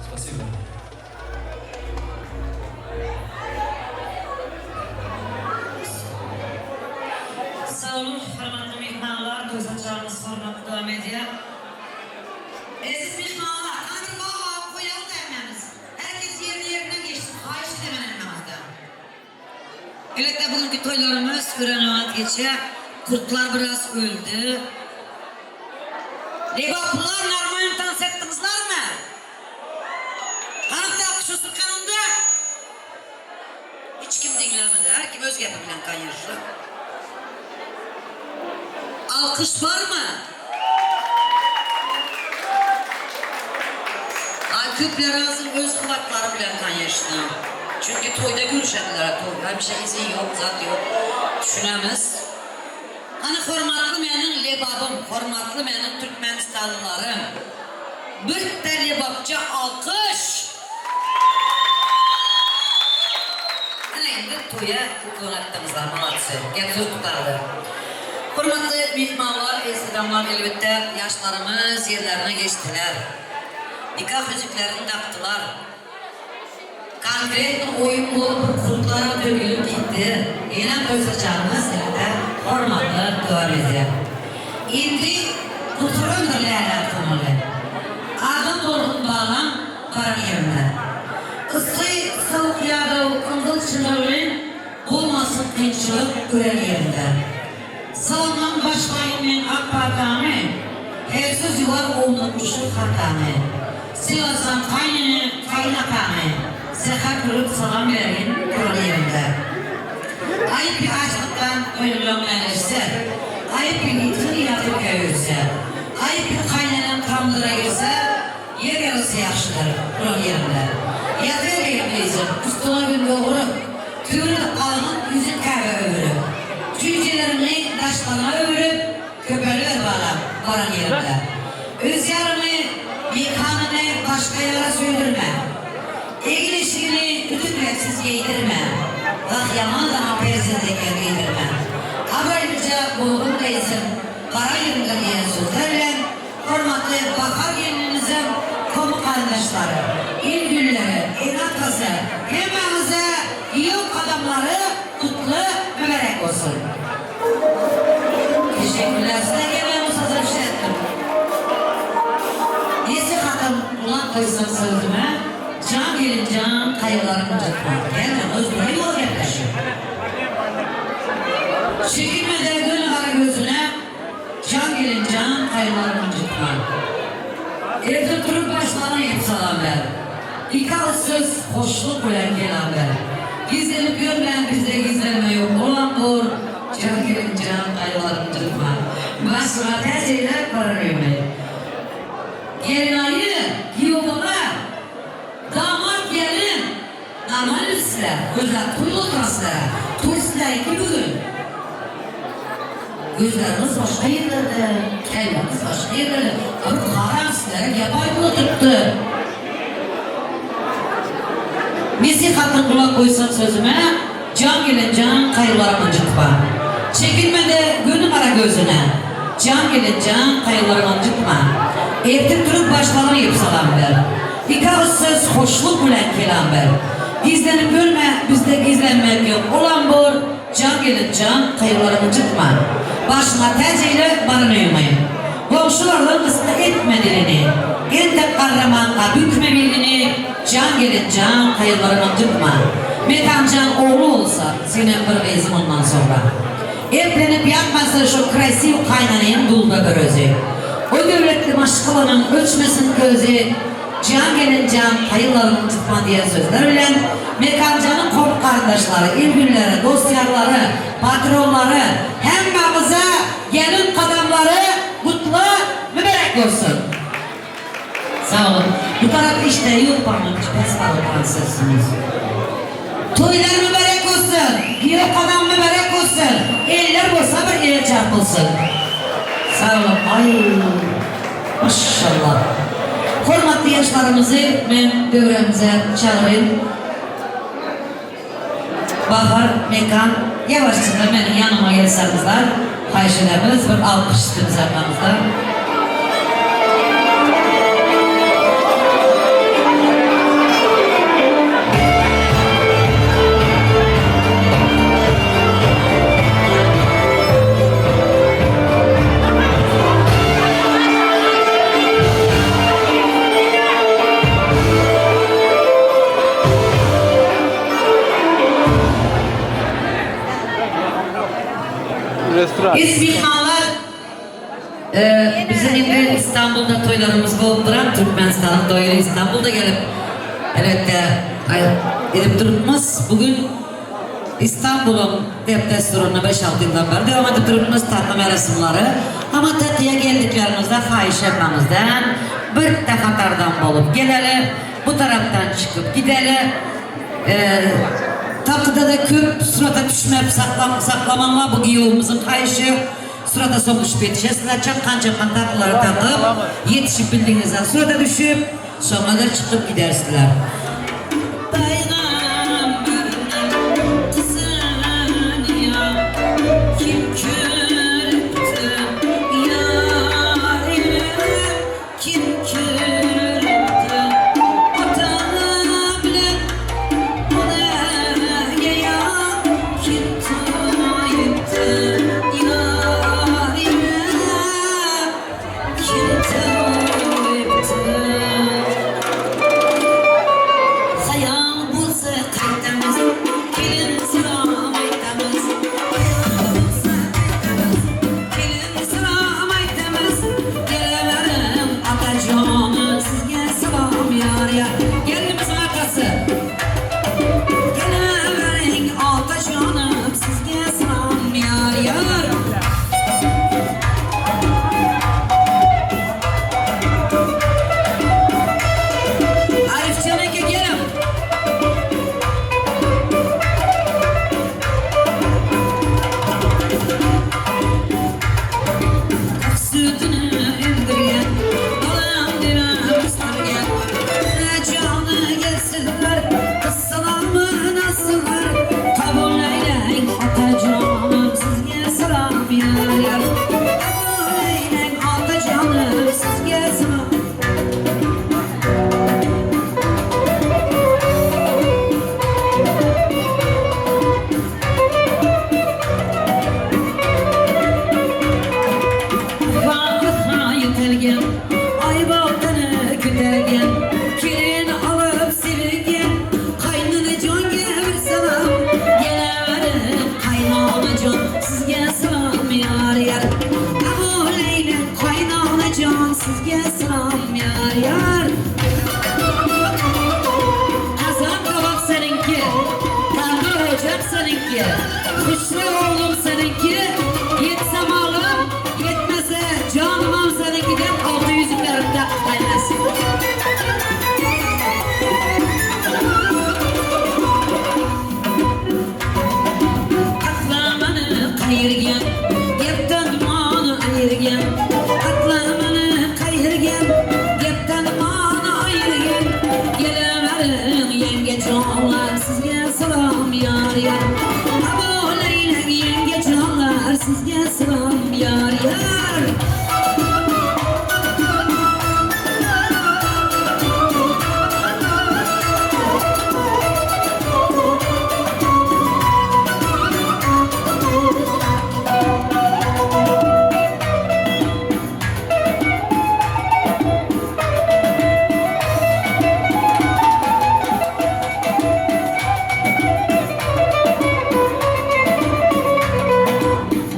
Спасибо. Sag boluň, hormatly myhmanlar, toý saçagymyz hormatly dowam edýär. Eziz myhmanlar, hany bir gol gabyp goýaly-da hemmämiz. Her kes ýerli-ýerinden geçsin, haýyş edemen hemmäňizden. Elbetde bu günki toýlarymyz örän oňat geçýär. Kurtlar biraz öldi. Lebaplylar normalny tans etdiňizlermi? Hany bir alkyş olsun kanunda. Hiç kim diňlemedi. Her kim öz gepi bilen konýeşno. Alkyş barmy? Ay köpler azyn öz gybatlary bilen konýeşno. Çünki toýda görüşediler. Toýda hemişe izin ýok, zat ýok. Düşünemiz. Hany hormatly meniň Lebabym, hormatly meniň Türkmenistanlylarym. Birde Lebapça alkyş! Ana indi toýa uklon atdyňyzlar maladsy. Gep söz gutardy. Hormatly myhmanlar, eziz adamlar elbetde ýaşlarymyz ýerlerine geçdiler. Nikah ýüzüklerini dakdylar. Konkretno oýun bolup kurtlaram dökülip gitdi. Ýene toý saçagymyz elbetde hormatly. edýär. Indi gutarandyr läle köňüli. Adam bolgun balam baran ýerinde. Yssy, sowuk ýadaw, yngyl çynygy bilen bolmasyn kynçylyk gören ýerinde. Salamdan başlaýyn men ak patamy, Hersiz ýuwar ownuk-uşak hatamy. Sylasaň gaýnene, gaýynataňy, Säher turup salam bergin duran ýeriňde. Aýyp bir açlykdan goýunlaň mäleşse, Aýyp bir itiň ýatyp ýörse, Aýyp bir gaýneneň tamdyra girse, Ýer ýarysy ýagşydyr duran ýeriňde. Ýatyber gyzym, üstüňe gün doguryp, Tüwüni algyn ýüzün käbä öwürip. Jüýjeleriňi daşlaryňa öwürip, Köpeliber balam, baran ýeriňde. Öz ýaryňy, mekanyny başga ýara söýdürme. Egin-eşigini ütük-retsiz geýdirme. Wah, ýaman saňa perzent eken diýdirme. Abraýlyja bolgun gyzym, gara ýeriňde diýen sözler bilen Hormatly Bahar gelnimiziň kowum garyndaşlary, il günleri, ene-atasy, hemmäňize ýyl gadamlary gutly mübärek bolsun! Teşekkürler size gelmän bolsa bir şey etdim. Nesihatym gulak goýsaň sözüme jan gelin jan gaýgylaryň ynjytma. Gelme gyz buraya ýol gepleşik. Çekinmede göni gara gözüne Jan gelin jan gaýgylaryň ynjytma. Erte turup başlaryň egip salam ber. Iki agyz söz hoşluk bilen kelam ber. Gizlenip ýörmän bizde gizlenme ýok olam bor Jan gelin jan gaýgylaryň ynjytma. Başyňa täç eýläp barar öýüme. Gelinaýy, giýewbala, damat gelin normal bilsizler, gözläp toý oturasizler-ä. Toý sizleriňki bu gün. Gözleriňiz başga ýerlerde, kelläňiz başga ýerlerde. Bir haram sizlere gep aýdyp oturypdy. Nesihatyň gulak goýsaň sözüme, Jan gelen jan gaýgylaryň ynjytma. Çekinme-de göni gara gözüne, Jan gelen jan gaýgylaryň ynjytma. Ertir turup başlaryň egip salam ber. Iki agyz söz hoşluk bilen kelam ber. Gizlenip ýörme, bizde gizlenmek ýok, olam bor. Jan gelin jan, gaýgylaryňy ynjytma. Başyňa täç eýle baran öýüňi. Goňşulardan gysga etme dilini. Entek garramanka bükme bilini, Jan gelin jan, gaýgylaryňy ynjytma. Mekan jan ogly bolsa, senem bir gyzyň ondan soňra. Eplenip ýatmasa şo krasiw kaýnanyň dulda bir özi. O döwletli maşgalanyň öçmesin közi. Jan gelin jan, gaýylaryňy tutma diýen sözler bilen Mekanjanyň kowum-garyndaşlary, il-günleri, dost-ýarlary, patronlary hemmämize gelin gadamlary gutly, mübärek bolsun! Sag boluň. Bu tarap işde ýok barmyş pes balyk sesiniz. Toýlar mübärek bolsun! Giýew gadam mübärek bolsun! Eller bolsa bir ele çarpylsyn. Sag boluň. Aý. Maşallah. Hormatly ýaşlarymyzy men döwrämize çagyryn. Bahar, Mekan, ýawaşjyk meniň ýanyma gelseňizler, haýyş edemiz, bir alkyş üstümize arkamyzdan. Biz myhmanlar Biziň indi Istanbulda toýlarymyz bolup duran Türkmenistanyň toýuny Istanbulda gelip elbetde edip durupmyz. Bu gün Istanbulyň däp-dessuryny beş-alty ýyldan bäri dowam edip durupmyz tatly merasymlary. Amma tatlyja geldikleriňizde haýyş etmäňizden birde hatardan bolup geleli, bu tarapdan çykyp gideli. Tatlyda-da köp surata düşmep saklamaňlar bu giýewimiziň haýyşy. Surata soň düşüp ýetişesiňiz çakgan-çakgan tatlylary tapyp ýetişip bildigiňizden surata düşüp soňra-da çykyp gidersiňler. yar yar. Kabul eyleyin atacanım sizge selam. Fatiha yetelgen, ay baltanı kütelgen, Kirin alıp sevilgen, kaynını can bir selam. Geleverin kaynana can, sizge selam yar yar. Kabul eyle kaynana can, sizge selam yar yar. Kazan kabak seninki, tandır ocak seninki, kuşlu oğlum seninki, yetse malım, yetmese canımam seninki dep altı yüzüklerim takıp kaynasın. Katlamanı kayırgen, gepten dumanı ayırgen. Katlamanı kayırgen, gepten dumanı ayırgen. Geleverin yenge canlar, sizge selam yar yar. Kabul eylen yenge canlar, sizge selam yar yar.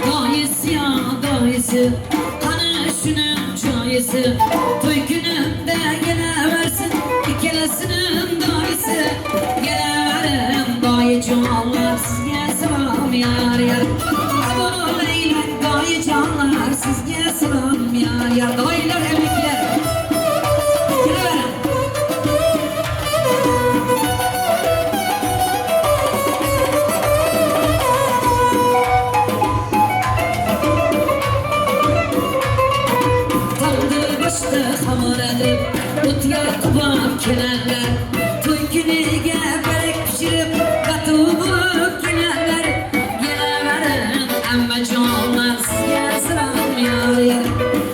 Dayısı ya dayısı, kanı şunun çayısı. Toy günümde geleversin, ikelesinin dayısı. Geleverin dayı canlar, sizge selam yar yar. Kabul eylen dayı canlar, sizge selam yar yar. Dayılar emekler. Geleverin. Tandır başta hamur edip, Ot yakıp kelenler. Toy günüge börek pişirip, Katı bulup gelenler. Geleverin emme canlar, Sizge selam yar yar.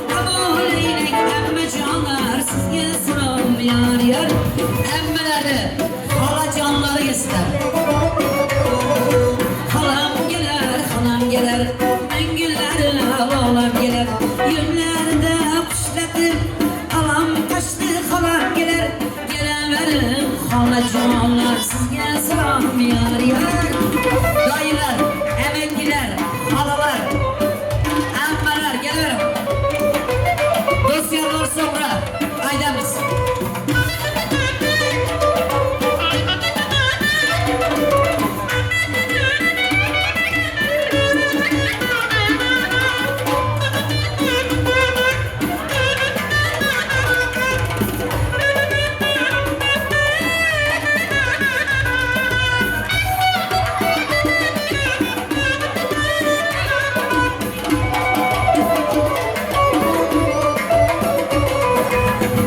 Kabul eylek emme canlar, Sizge selam yar yar. Emmeleri, hala canları ister. Halam gelir, halam gelir, ben günleri halam gelir. Günlerde kuşlatır, halam kaçtı halam gelir. Geleverin hala canlar, sizge selam yar yar. Dayılar, emekliler, halalar, emmeler geliverin. Dosyalar sonra, aydamız.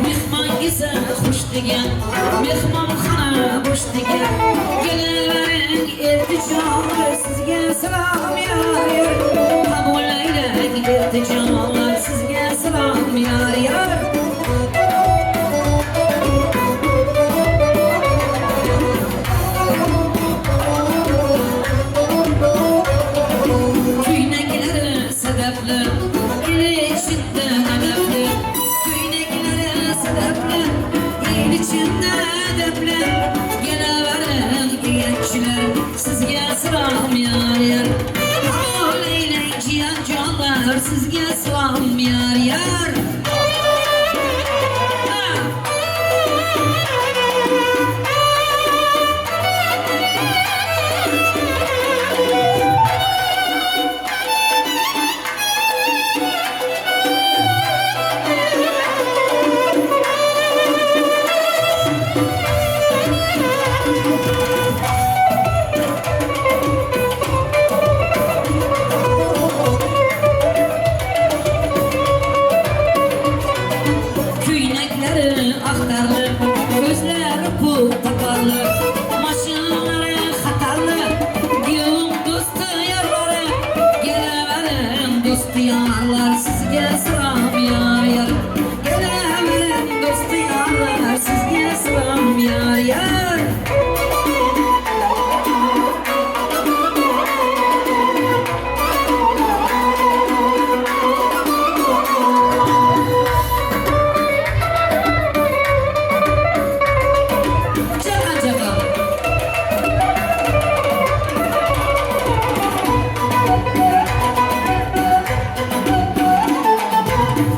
Mehman gelse hoş degen, mehmanxana boş degen. Geleverin ilticalar, sizge selam yar yar. Kabul eylen ilticalar, sizge selam yar yar. Köynekleri sebepli, el içinde edepli. Köynekleri sebepli, el içinde edepli. Geleverin gençler, sizge selam yar yar. Kabul eyleyin cihan canlar, sizge selam yar yar. Ha! Dost-ýarlar sizge salam ýar ýar. Geleweriň dost-ýarlar sizge salam ýar ýar. Çakan çakan.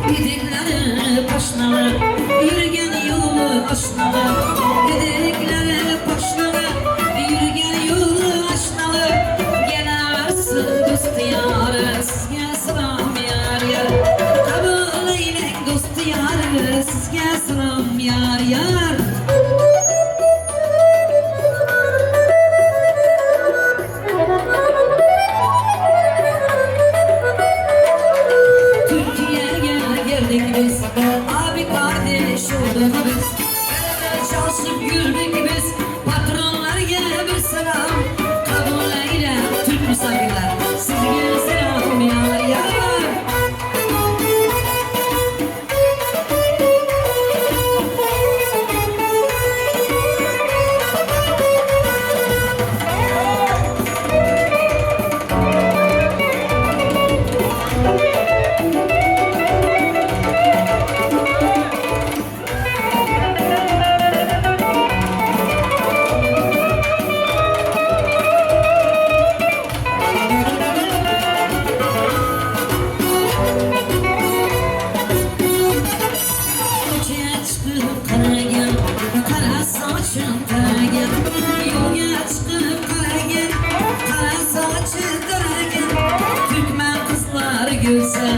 Gidikleri paşnalı, yürügen yolu aşnalı. Gidikleri paşnalı, yürügen yolu aşnalı. Geleversin dost yarı, sizge selam yar yar. Kabul eylek dost yarı, sizge selam yar yar. Türkiye'ye geldik biz, abi kardeş olduk biz. Beraber çalışıp yürüdük biz, patronlar gene bir selam. Kabul eyle Türk misafirler, sizge selam yar yar. Köçeye çıkıp karagen, kara saçın taragen. Yolga çıkıp karagen, kara saçın taragen. Türkmen kızları görse,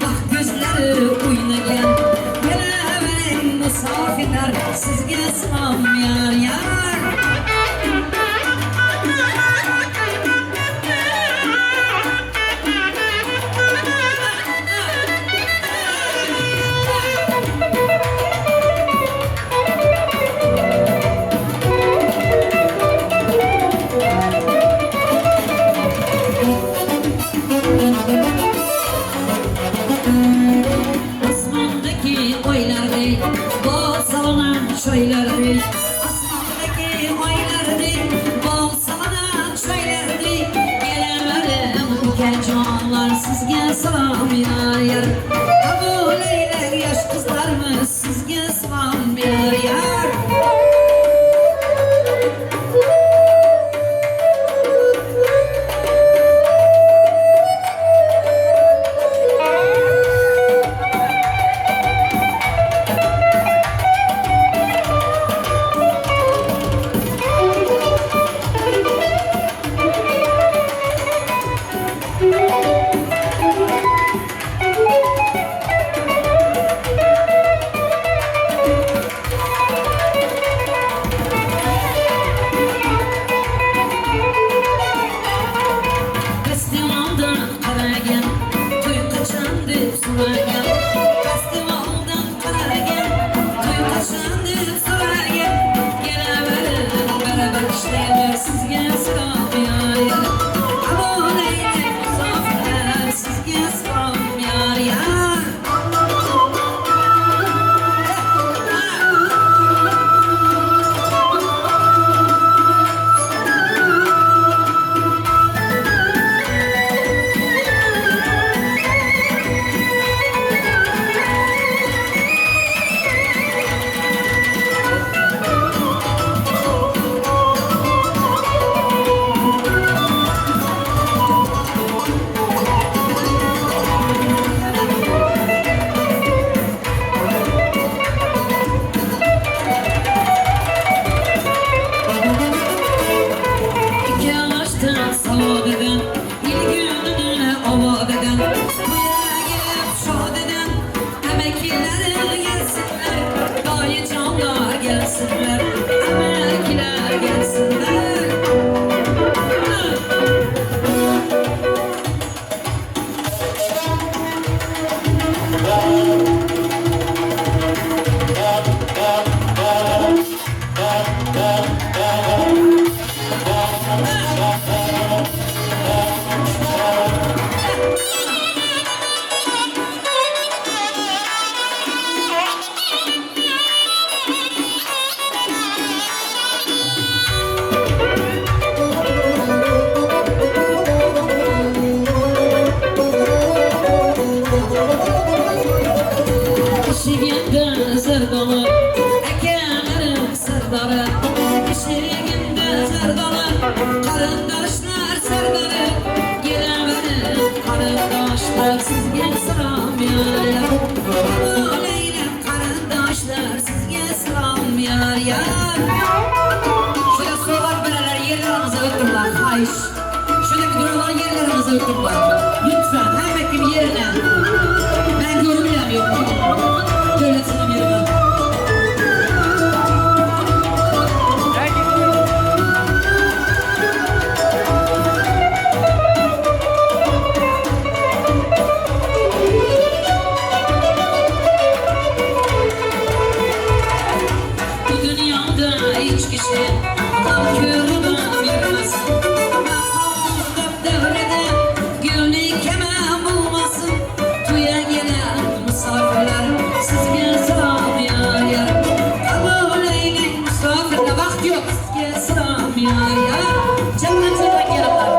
bak gözleri oynagan. Geleverin misafirler, sizge selam yar yar. Asmandaki oylar değil, bol salınan çaylar değil. Asmandaki oylar değil, bol salınan çaylar değil. Gelemedim canlar sizge selam yar yar. Kabul eyler yaş kızlarımız sizge selam yar yar. Festivaldan qaragan, to'y qachon deb so'ragan. Festivaldan qaragan, to'y qachon deb so'ragan. Kelaverin, baravar ishlaymiz, sizga salom yor yor. Qabul aylang musofirlar, sizga salom yor yor. İki ağaçtan savat eden, il gününü ovat eden, Toya gelip şad eden, emekiler gelsinler, dayı canlar gelsinler, emekiler gelsinler. Bişiginde zerdaly, Ekeleriň serdary. Bişiginde zerdaly, Garyndaşlar serdary. Geleweriň garyndaşlar, Sizge salam ýar ýar. Kabul eýläň garyndaşlar, Sizge salam ýar ýar. Şöyle sowgat berenler ýerleriňize oturlar, haýyş. Şöyle duranlar ýerleriňize oturlar. Lütfen, hemme kim ýerine. Men görünmem ýok. Döwlet salam ýerine. Bu dünyada hiç kişi Gam körübüm yürümesin. Makamda devrede Gönlü kemem bulmasın. Tuya gelen misafirler Sizge selam yar yar. Kabul eyleyin misafirler Vakt yok sizge selam yar yar. Cennet cennet gelirler.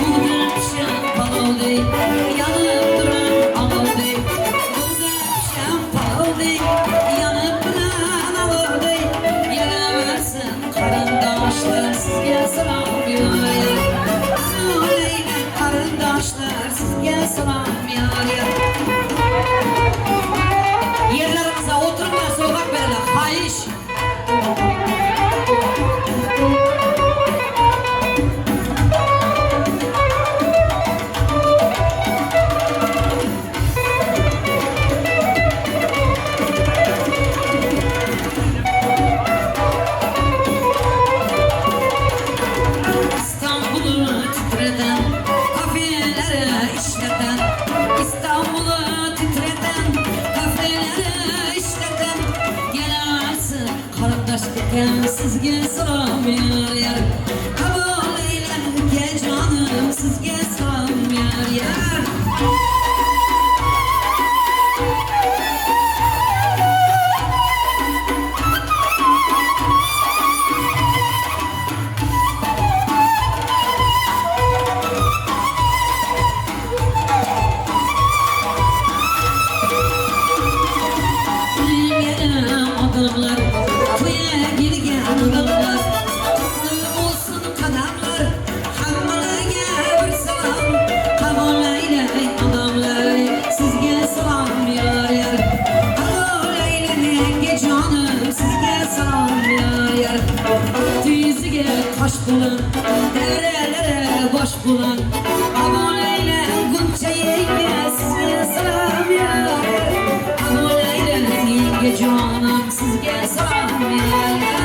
Buğda pişen palavdı, yanıp duran alavdı. Buğda pişen palavdı, yanıp duran alavdı. Geleversin karındaşlar, sizge selam yar yar. Aleyna karındaşlar, sizge selam yar yar. Yerlerinize oturma, sokak verirler, hayiş. İstanbul'u titreten, kafelere işleten. İstanbul'u titreten, kafelere işleten. Gelersin kardeş eken, sizge selam yar yar. Kabul eylen ülke canım, sizge selam yar yar. Gelen adamlar, toya gelgen adamlar, Kutlu olsun kadamlar, hammalarga bir salam. Kabul eyley adamlar, sizge salam yar yar. Kabul eyley canım, sizge salam yar yar. Tüyüzüge taş bulan, devrelere baş bulan. Kabul eyle Gunça yenge, sizge salam yar yar. Kabul eyle yenge canım, sizge salam yar yar.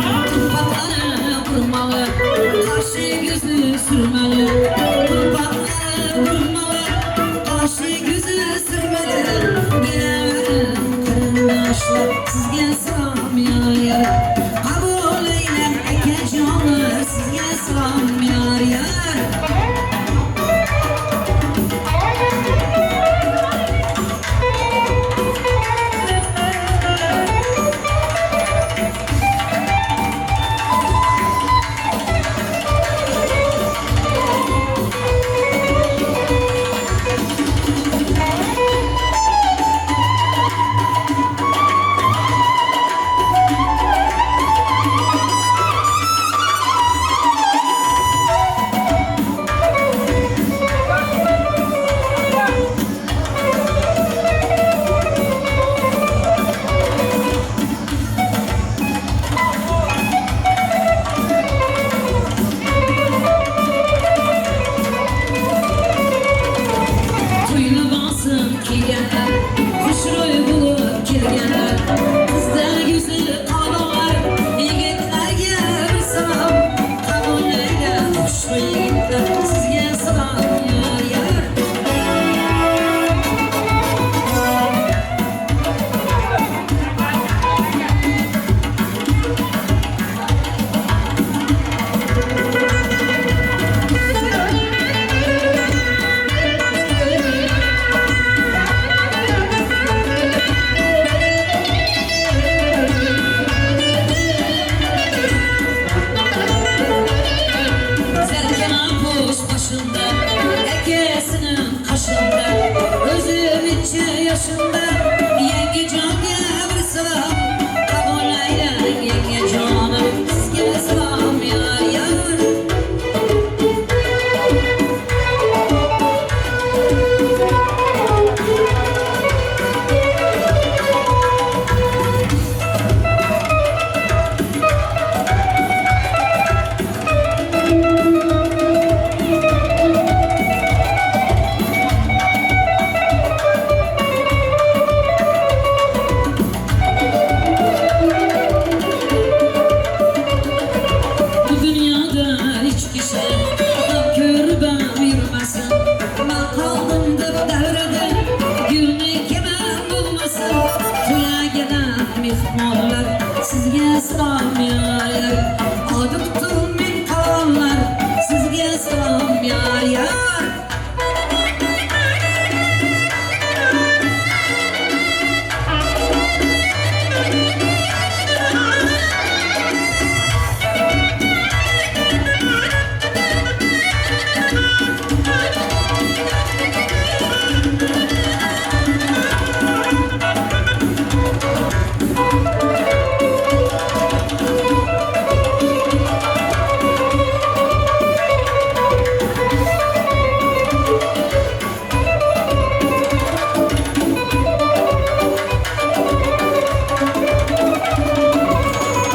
Turpakları vurmalı, kaşı gözü sürmeli. Turpakları vurmalı, kaşı gözü sürmeli. Geleverin karındaşlar, sizge selam yar yar. Kabul eyle eke canı, sizge selam yar yar. üç kişi Gam körübem ýürmesin Men kaldym dep däwrede Gülni kimem bulmasyn Toýa gelen myhmanlar Sizge salam ýar ýar Adypdym men kalanlar Sizge salam ýar ýar.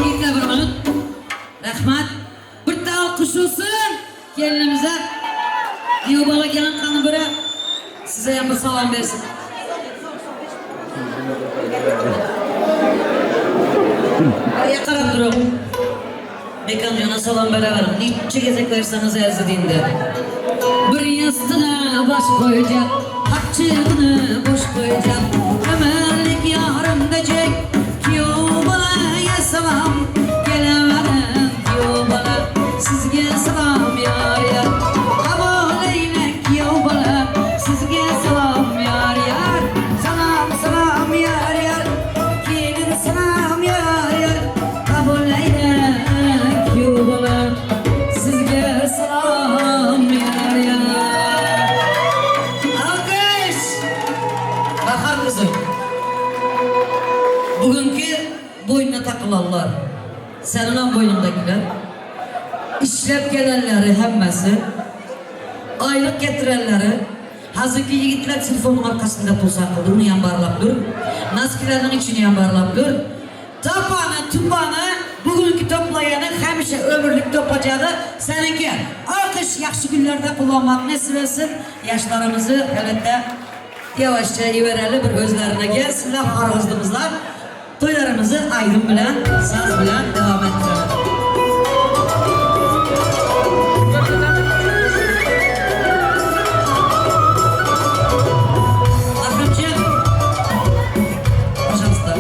Ýene bir minut. Rahmat. Bir ta alkyş bolsun gelinimize. Giýew bala gelen hany biri size hem bir salam bersin. Barýa garap duruň. Mekanjana salam bereweriň. Niçe gezek berseňiz erzi dindi. Bir ýassyga baş goýjak, Gapjygyny boş goýjak, Ömürlik ýarym dejek, Giýew balaýa salam, Geleweriň giýew bala, Sizge salam ýar ýar. Kabul eýle giýew bala, Sizge salam ýar ýar. Salam salam ýar ýar, Gelin salam ýar ýar. Kabul eýle giýew bala, Sizge salam ýar ýar. Alkyş! Bahar gyzy. Bugünki boýnuna takylanlar, seniňem boýnuňdakiler, işläp gelenleri hemmesi, aýlyk getirenleri, hazirki ýigitler telefonyň arkasynda pul sakyldy, ony barlap dur, naskileriniň içini barlap dur. Tapany, tupany, bu günki toplaýany hemişe ömürlik topajagy seniňki. Alkyş ýagşy günlerde kullanmak nesip etsin. Ýaşlarymyzy elbetde ýawaşja ibereli bir özlerine gelsinler hargyzdymyzlar. Toýlarymyzy aýdym bilen, saz bilen dowam etdirelim. Akramjan, пожалуйста.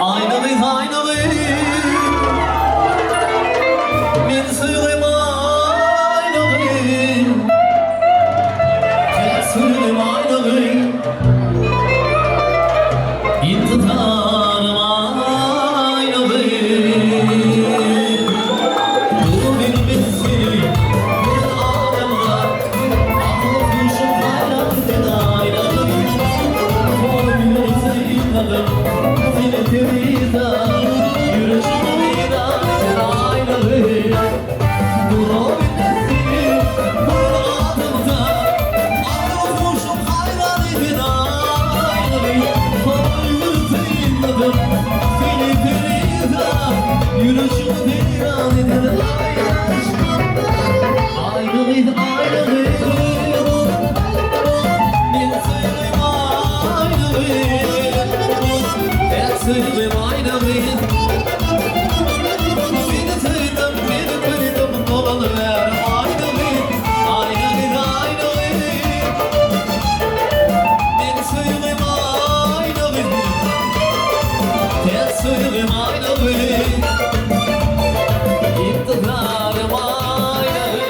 Aýnaly aýnaly Men söýgim aýnaly Sen söýgim aýnaly Intidarym aýnaly Bu seni bir adamga Akly huşum haýran sen aýnaly Seni perida Yürüşüm viran sen aýnaly Durabilmesin bir adımda Aklı huşum hayran eden aynalı Seni perida Yürüşüm viran eden aynalı Aynalı Men söýgim aýnaly Ben söýgim aýnaly Seni söýdüm, meni köýdüm dolalyber Aýnaly, aýnaly, aýnaly Men söýgim aýnaly Ben söýgim aýnaly İktidarım aýnaly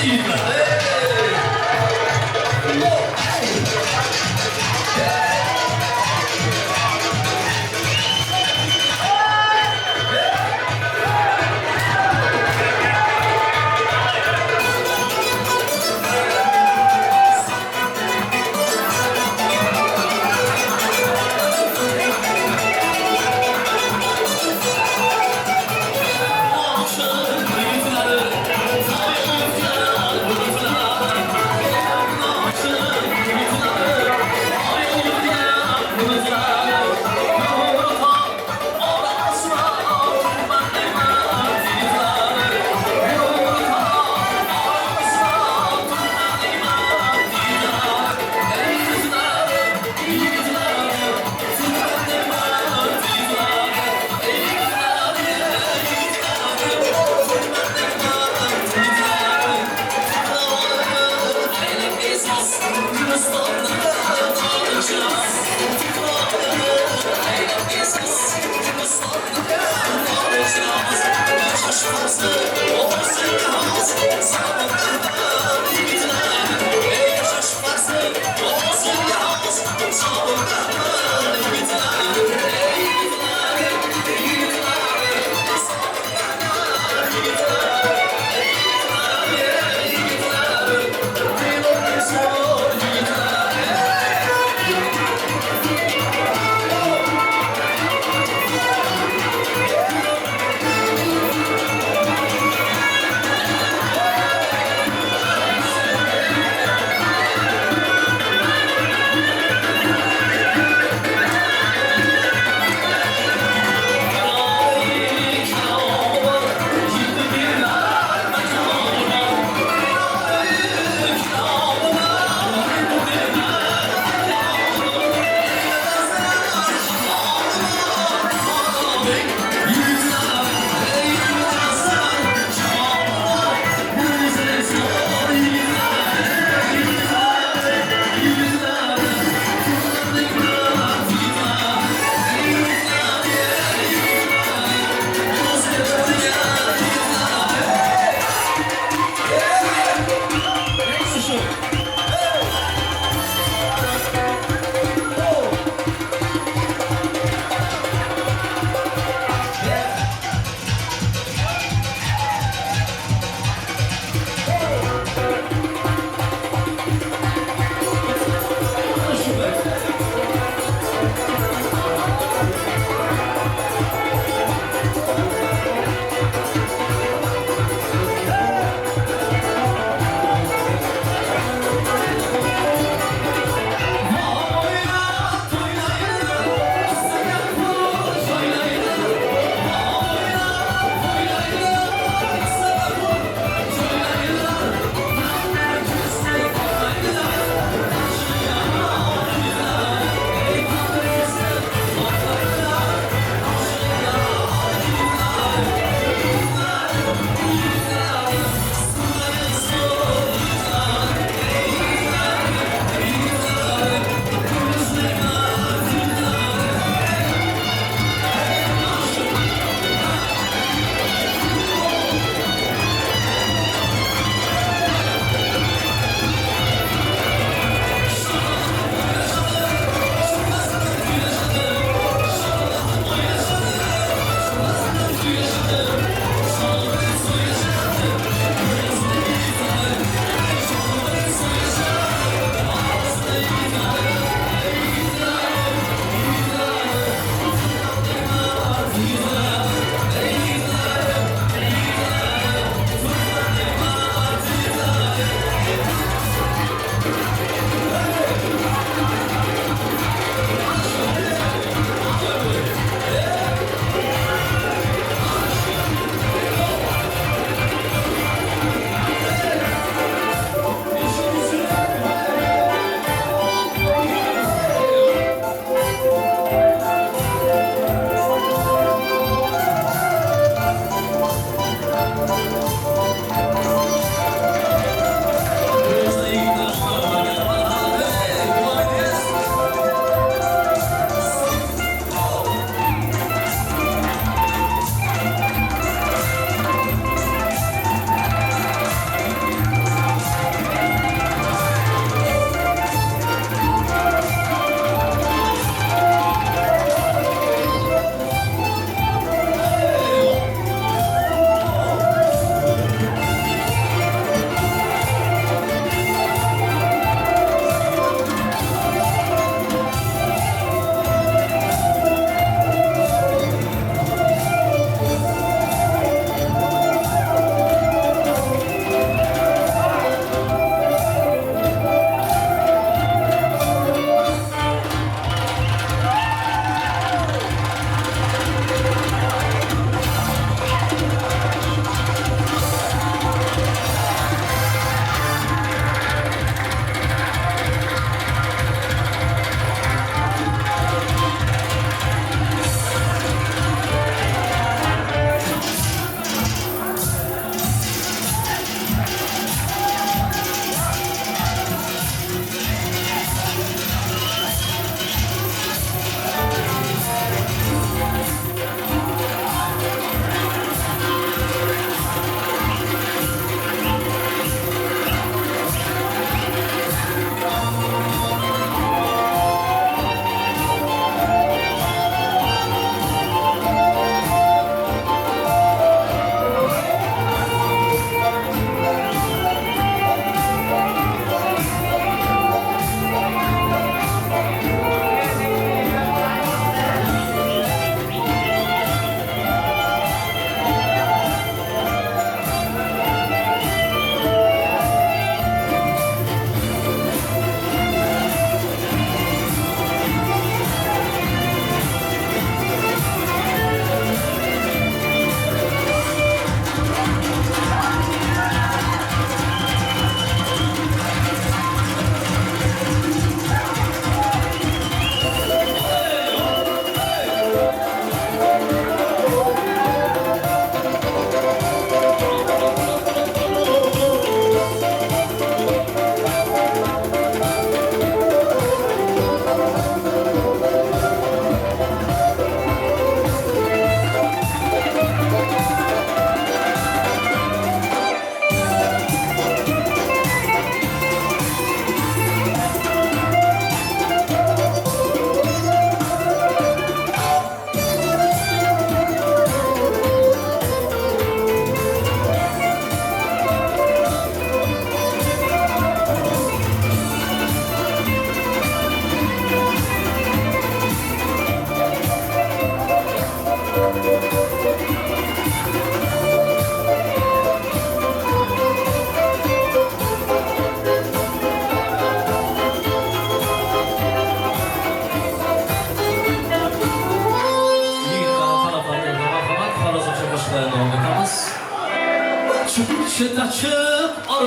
ýigitler. Hey! Oh, hey!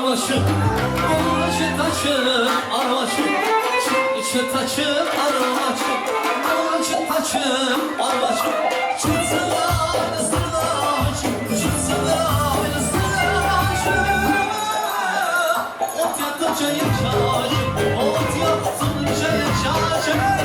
Armaçı, Burcu taçı, armaçı, içi taçı, armaçı, Burcu taçı, armaçı, Çıtsılar, sırlaçı, çıtsılar, sırlaçı. Ot yakınca yaşacı, ot yakınca yaşacı.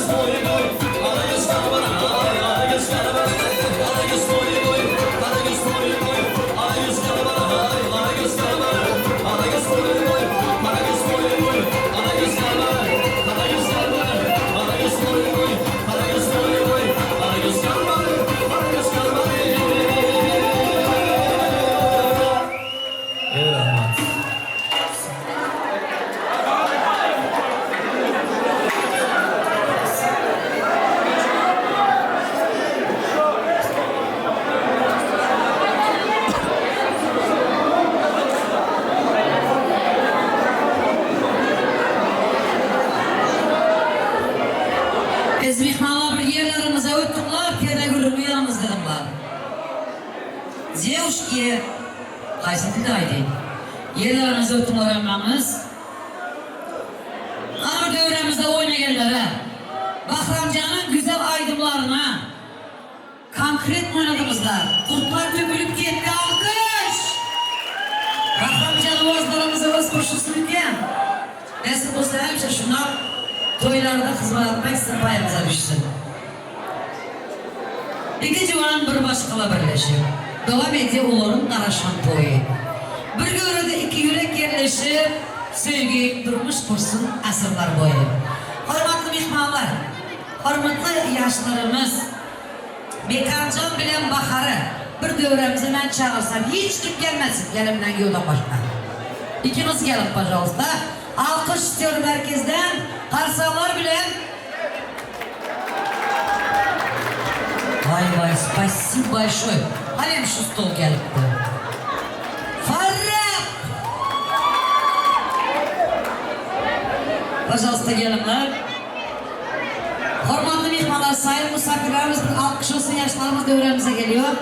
göz toy boy, Qara göz qara ay, Qara göz qara Qara göz toy boy, Qara göz toy boy, Qara göz qara ay, Qara göz qara Qara göz toy boy, Qara göz toy boy, Qara göz qara Qara göz qara Qara göz toy boy, Qara göz toy boy, Qara göz qara Qara göz qara Ey rahmat. Biz mihmanlar bir yerlerimize ötdüňler, perde gürrüňi ýanymyz dediňler. Девушки, haýsy dilde aýdaýyn? Ýerlerimize ötdüňler hemmäňiz. Hany bir döwrämizde oýna geller-ä. Bahramjanyň güzel aýdymlaryna konkret oýnadyňyzlar. Gurtlar dökülip ketdi alkyş! Bahramjan owazlarymyza öz goşgusyn eken. Nesip bolsa hemişe şunap toýlarda hyzmat etmek siziň paýyňyza düşsün. Iki juwan bir maşgala birleşip, dowam edýär olaryň garaşan toýy. Bir göwrede iki ýürek ýerleşip, söýgi durmuş gursun asyrlar boýy. Hormatly myhmanlar, hormatly ýaşlarymyz, Mekanjan bilen Bahary bir döwrämize men çagyrsam hiç kim gelmesin gelin bilen giýewden başga. Ikiňiz geliň pažalsta. Alkyş istiyorum herkesden. Karsalar bilen. Vay vay spasibo bolşoý. Hanem şu stol gelipdi. Farrah! Pažalsta gelinler. Hormatly myhmanlar, saýyn musafirlerimiz bir alkyş olsun ýaşlarymyz döwrämize geliyor.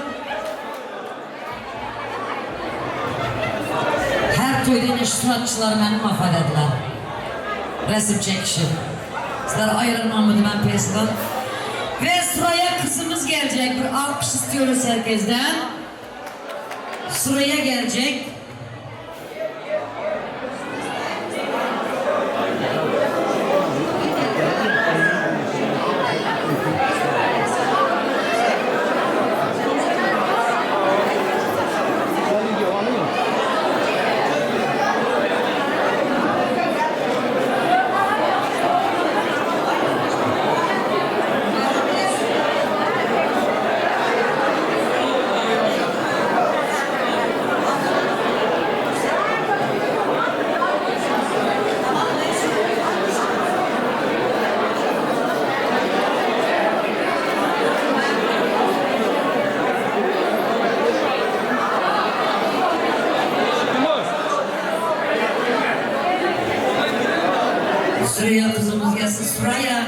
Her toýda ine şu suratçylar meni mafadediler. Resim çekişip. Sizler aýrylmamydy men pesdan. Ve Suraya kızımız gelecek. Bir alkış istiyoruz herkesten. Suraya gelecek. Süreyya kızımız gelsin. Süreyya.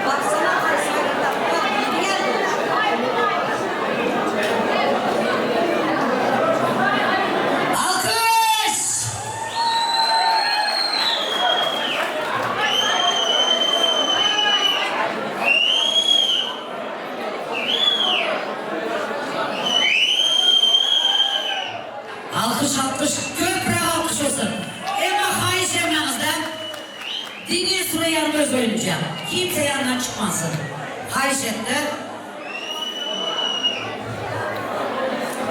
Baksana karşısında. Bak, yeni geldi. Alkış! Alkyş alkyş köpräk alkyş bolsun. Emma haýyş hemmäňizden diňe Suraýanyň özi oýnajak. Kimse ýanyndan çykmasyn. Haýyş etdi.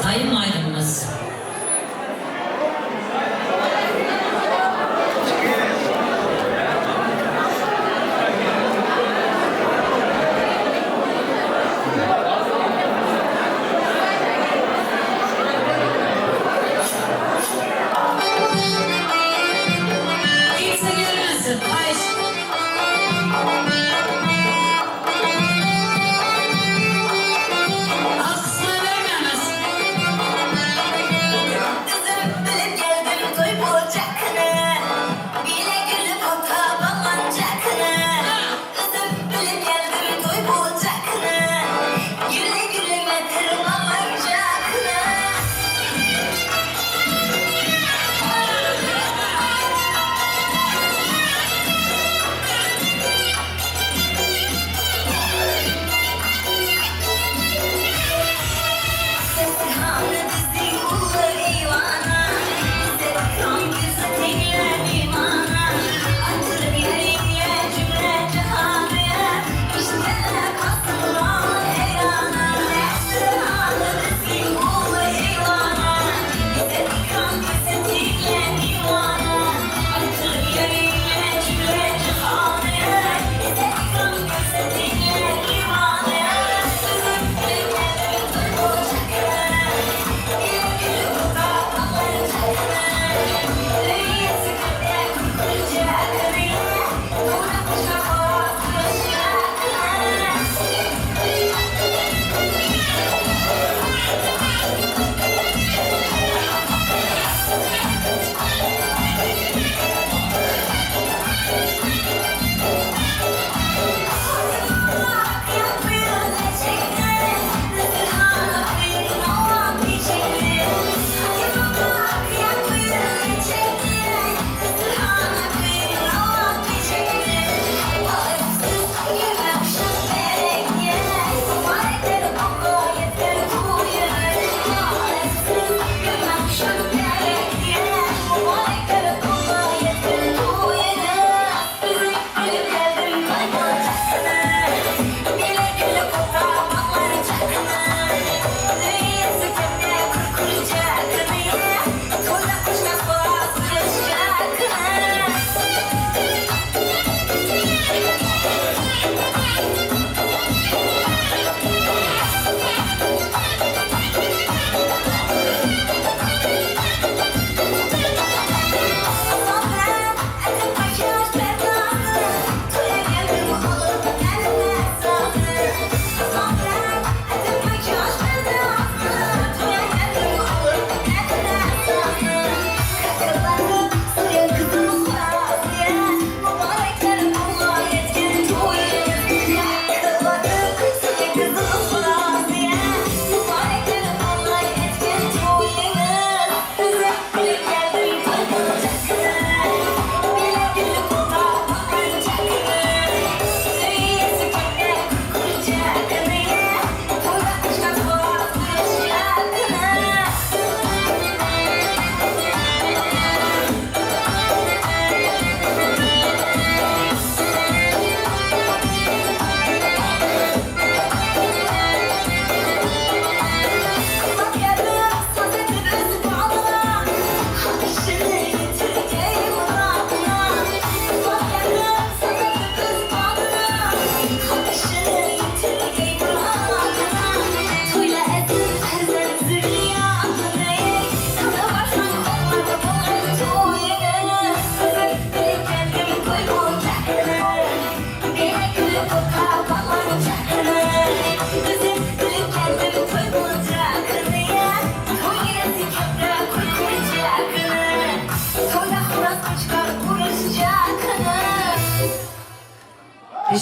Taýyn aýdymymyz. Kimse gelmesin. Haýyş.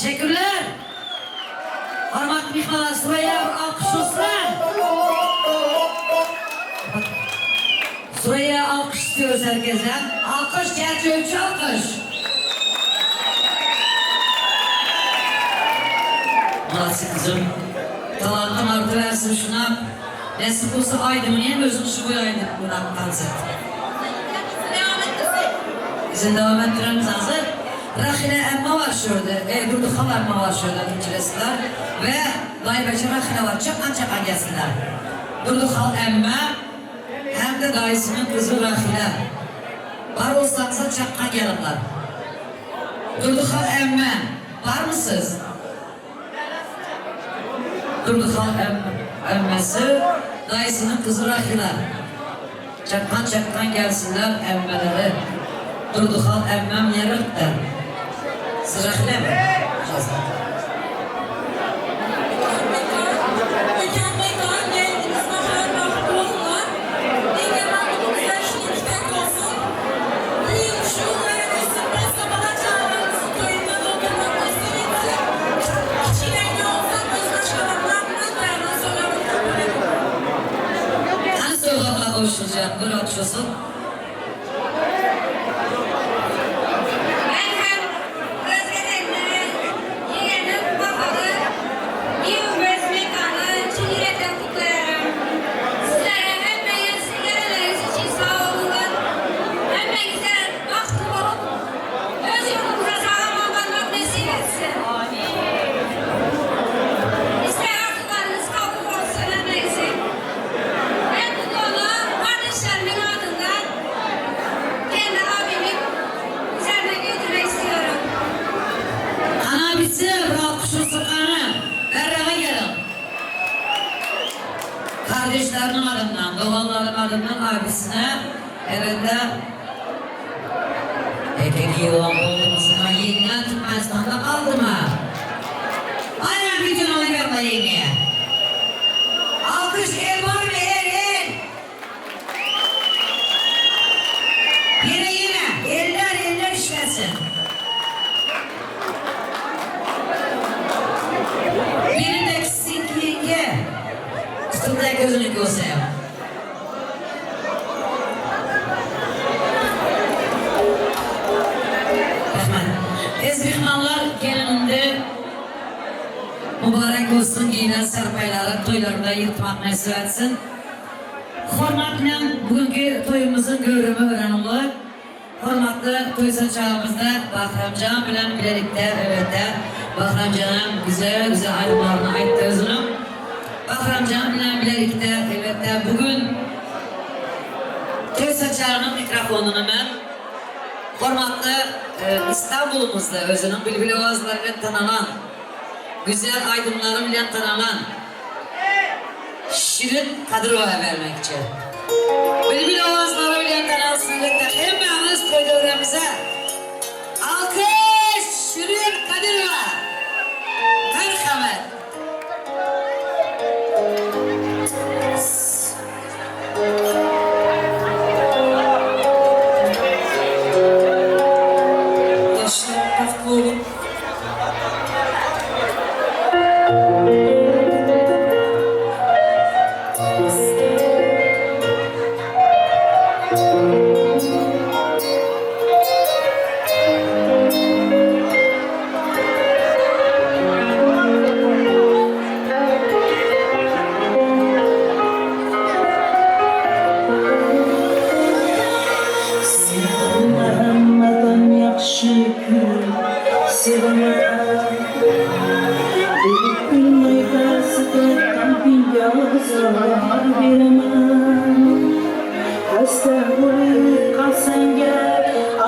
Teşekkürler. Hormatly myhmanlar Suraýa bir alkyş bolsun. Suraýa alkyş istiyoruz herkesten. Alkyş gerçi ölçü alkış. Muratçı kızım. Talantım artıversin şuna. Nesip olsa aydımın hem özün şu boy aydım buna dans et. İzin devam ettiremiz hazır. Rahile emma var şurada. E, Durdu hala emma var şurada Türkçesiler. Ve dayı beşi Rahile var. Çakan çakan gelsinler. Durdu hal emma hem de dayısının kızı Rahile. Var olsanıza çakkan gelinler. Durdu hal emma. Var mısınız? Durdu hal emmesi, dayısının kızı Rahile. Çakkan çakkan gelsinler emmeleri. Durdu hal emmem yerikti. Siz Rahile mi? Güzel. Mekan geldiniz, bahar bahtlı olsunlar. Egemenliğimize şükür olsun. Büyük şunlara nasip olsa bana çağrınızı toyunda da oturmak nasip etsin. Kiçilerinde olsak öz başkalarından dayanan sorularını kabul edin. Hani sovgatla kavuşulacak, böyle atışıyorsun. Ben hem özgedenleri, yeğenim Bahar'ı, Yılmaz Mekan'ı çin yürekten kutlarım. Sizlere hepiniz gelenleriniz için sağ olunlar. Hepinize bahtlı olup öz yolunuza sağlam olmak nasip etsin. Amin. İster arzularınız kabul olsun hepinizin. Ben bu dolu kardeşlerimin adından kendi abimin üzerine götürmek istiyorum. Ana bitsin, rahat kuşun kanı. Berrağa gelin. Kardeşlerinin adından, doğanların adından abisine, evet de Erkek yılan olmasına yeniden Türkmenistan'da kaldı mı? Aynen bütün alıverme yengeye. Alkış el var mı el el? Yine yine eller eller işlesin. Birindeki sink yenge. Tutup da gözünü görseyim. Rahmet. Ezbihmanlar gelininde mübarek olsun giyinen serpayları toylarında yırtmak nasip etsin. Hormatla bugünkü toyumuzun görümü öğrenildi. Hormatlı toy saçağımızda Bahramcan bilen birlikte evet de Bahramcan'ın güzel güzel aydınlarını ayıttı özünüm. Bahramcan bilen birlikte evet de bugün toy saçağının mikrofonunu ben Hormatlı e, İstanbul'umuzda özünün bülbül avazlarıyla tanınan, güzel aydınları ile tanınan Şirin Kadırova'ya vermekçi. Bülbül avazları ile tanınsın ve hepimiz toy devremize. Alkış Şirin Kadırova. Merhamet. Yaşlar bahtlı olun. Hammadan yaxshi kul sevaman Bilib bilmay ba'zida qalbingga ozor beraman Xasta bo'lib qolsang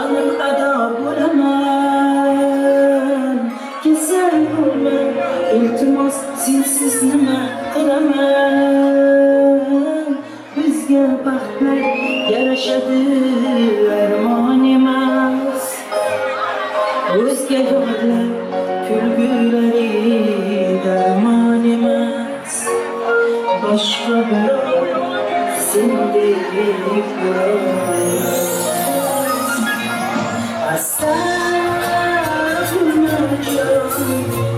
aniq ado bo'laman Kasal bo'lma, iltimos sensiz nima qilaman Bizga baxtlar yarashadi armon emas O'zga yo'llar kulgulari darmon emas Boshqa birov sendek birov Asta bo'lma jon. Thank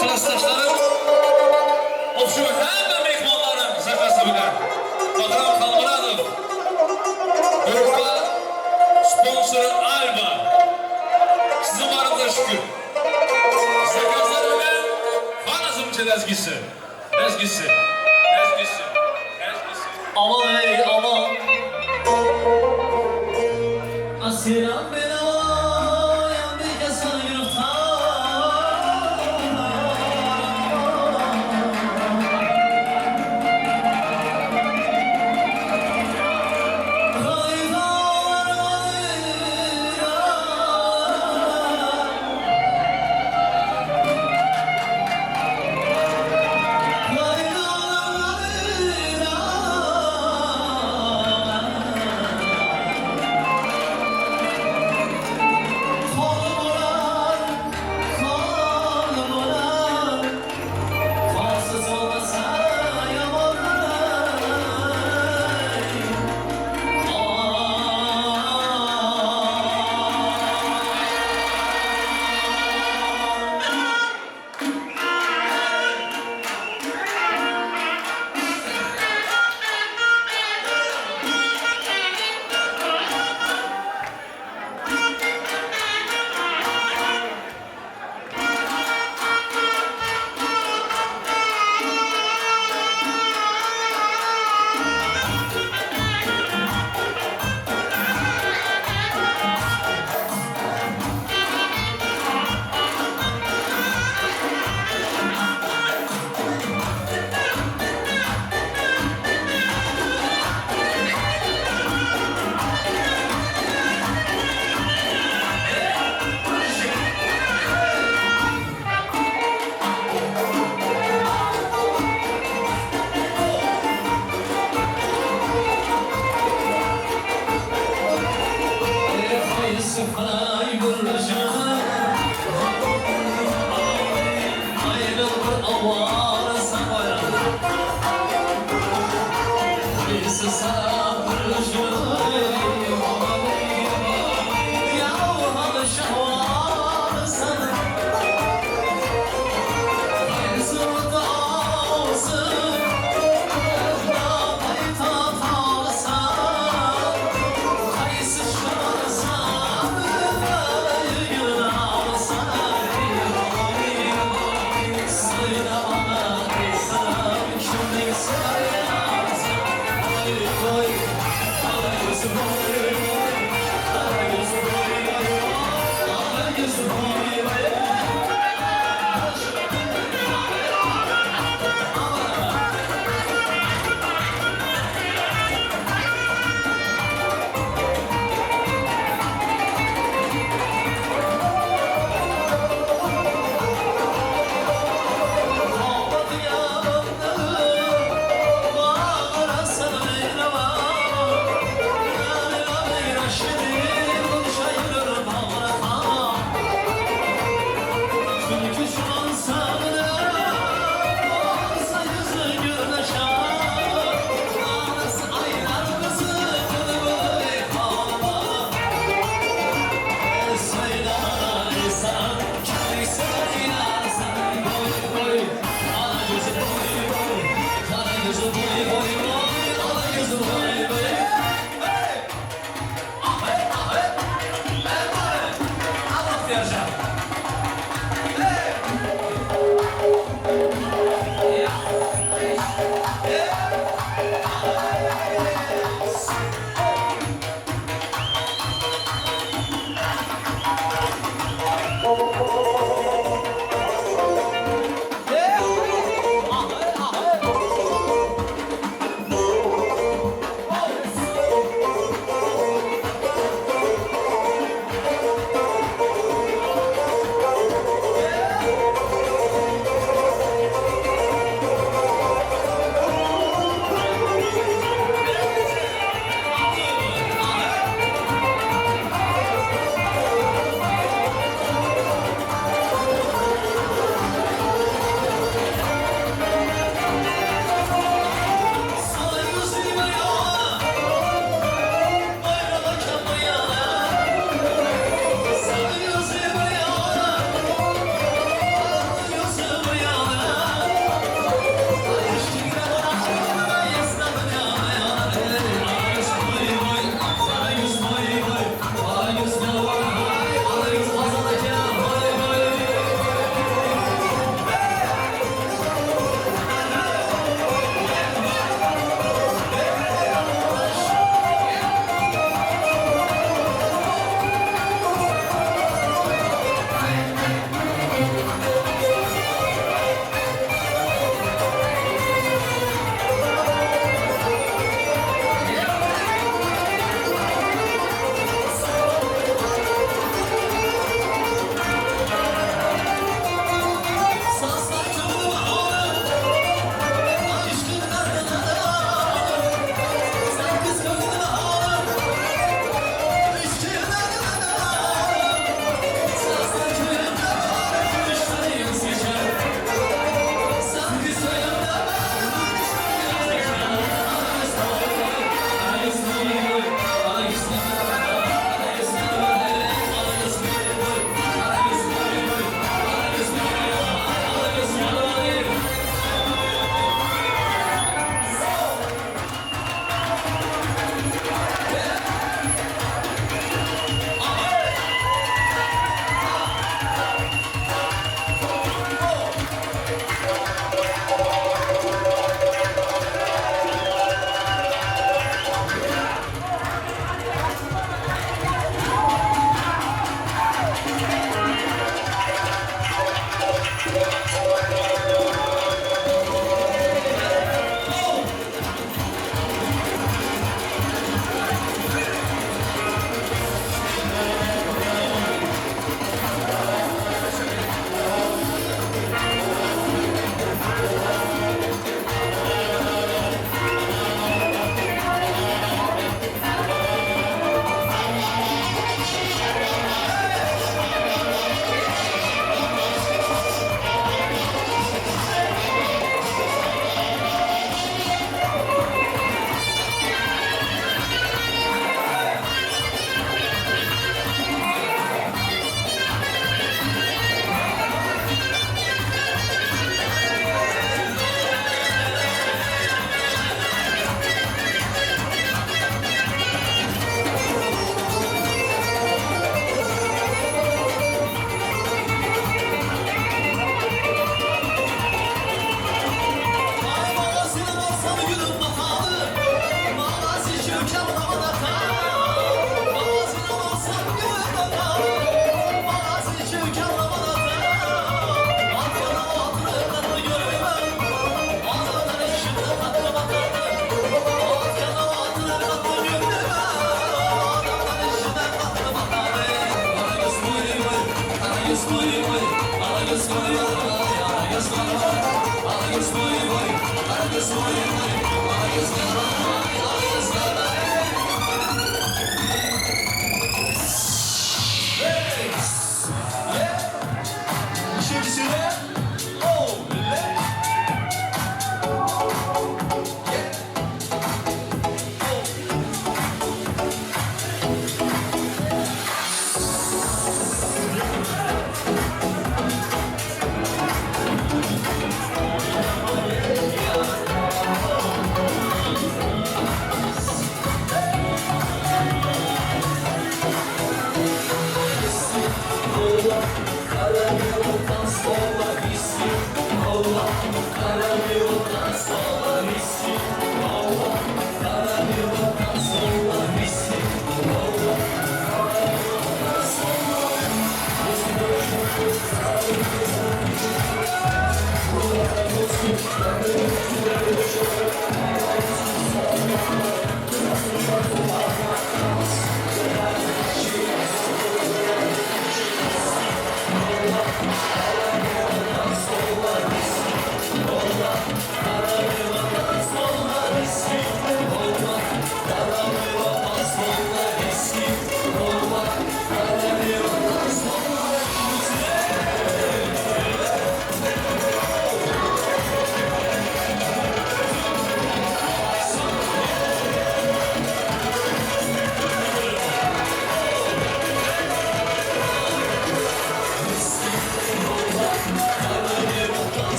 Klasdaşlarym, obşim hemme myhmanlaryň zakasy bilen Bahram Halmyradow, gruppa sponsory Alba. Siziň baryňyza şükür. Zakazlar bilen Harazmça lezgisi, lezgisi, lezgisi, lezgisi. Aman ey aman Asiran belayan bir kesin yurtar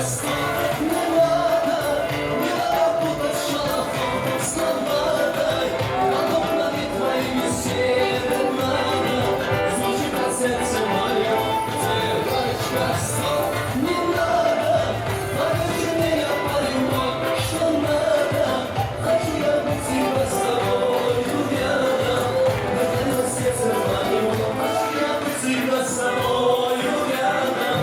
Стоп, не надо, не надо путать шалахом с ламбадой. Потом над твоими серенада звучит от сердца мое. Девочка, стоп, не надо, поверьте мне, я пойму, что надо. Хочу я быть всегда с тобою рядом, Мое сердце мое, хочу я быть всегда с тобою рядом,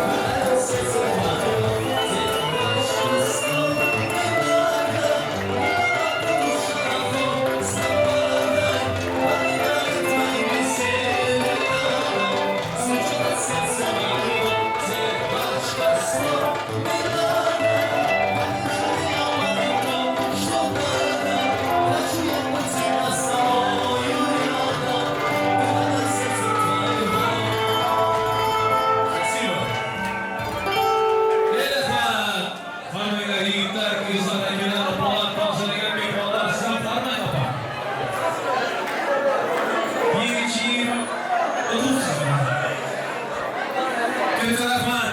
Мое сердце мое, девочка, стоп, не надо, не надо шагов с тобой, Понимаю твоими серенадами, звучит от сердца мое, девочка, стоп, не надо, поверьте мне, я пойму, что надо. Хочу я быть всегда с тобою рядом, Мое сердце твоего. Спасибо. Evet, hanımlar, yiğitler, kızlar, emeler, apalar, tavsiyeler, mehmanlar, sizler apar. Bir, iki, 30. Kötü Rahman,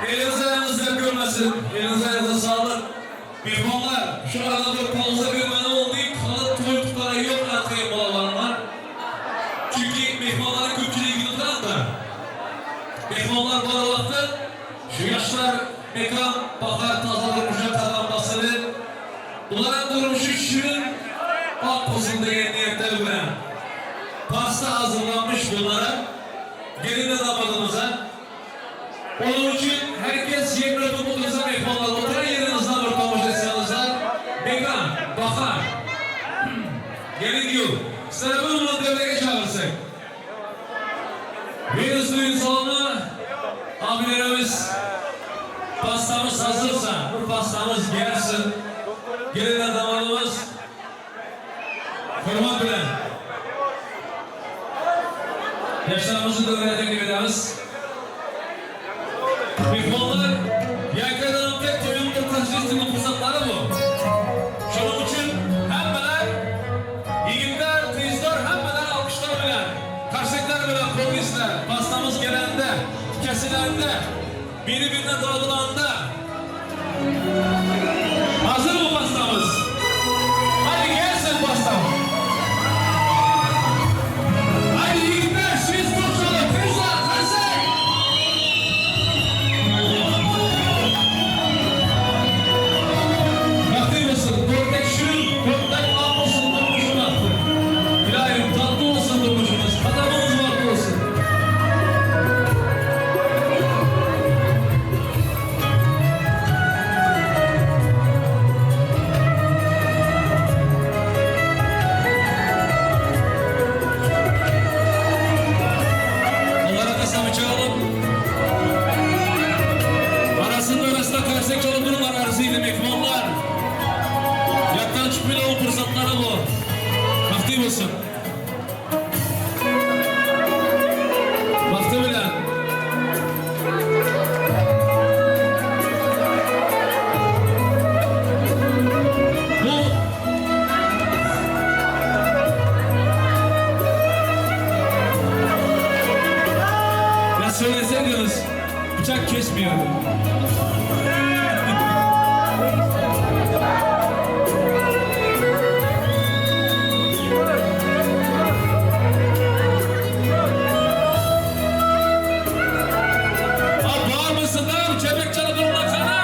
elinizi ayağınızı görmesin, elinizi ayağınıza sağlık. Mehmanlar, şu arada bir pauza bir mana oldu, kalıp toy tutara yok atayım balalarım var. Çünkü mehmanların köpçülüğü tutan da. Mehmanlar bu vaxtı şu yaşlar mekan bakar taza durmuşa kalan basını. Bunların durmuşu şirin ak olsun diye niyetler bilen. Pasta hazırlanmış bunlara. Gelin de damadımıza. Onun için herkes yerine oturup otursa mehmanlar oturun yerinizden bir tomuş etsenizler. Mekan, bakar. Gelin diyor. Sizlere bunu devreye çağırsak. Venüs düğün salonu abilerimiz pastamız hazırsa bu pastamız gelsin. Gelin damadımız hürmet bilen. Yaşlarımızı devreye teklif ederiz. Mehmanlar Yaykadanın tek toyunun taşrifinin fırsatları bu. Şunun için hemmeler Yiğitler, kızlar hemmeler alkışlar bilen, karşılıklar bilen polisler, pastamız gelende, kesilende, biri birine dağılanda. Hazır mı pastamız? Hadi gelsin pastam. Hadi yiğitler, siz tutsalım, kızlar, karşılık. Vakti olsun, dörtek şirin, dörtek ak olsun, durmuşun attı. İlahim tatlı olsun durmuşunuz, adamınız vakti olsun. Onlara kasabı çalalım. Arasında arasında karşı çalıp dururlar arzıyla mehmanlar. Yattan çıkmıyor o fırsatları bu. Vakti olsun. Vakti bilen. Bu Ya söyleseydiniz bıçak kesmiyordu. Abi bağırmasın lan, çepek çalı durma sana.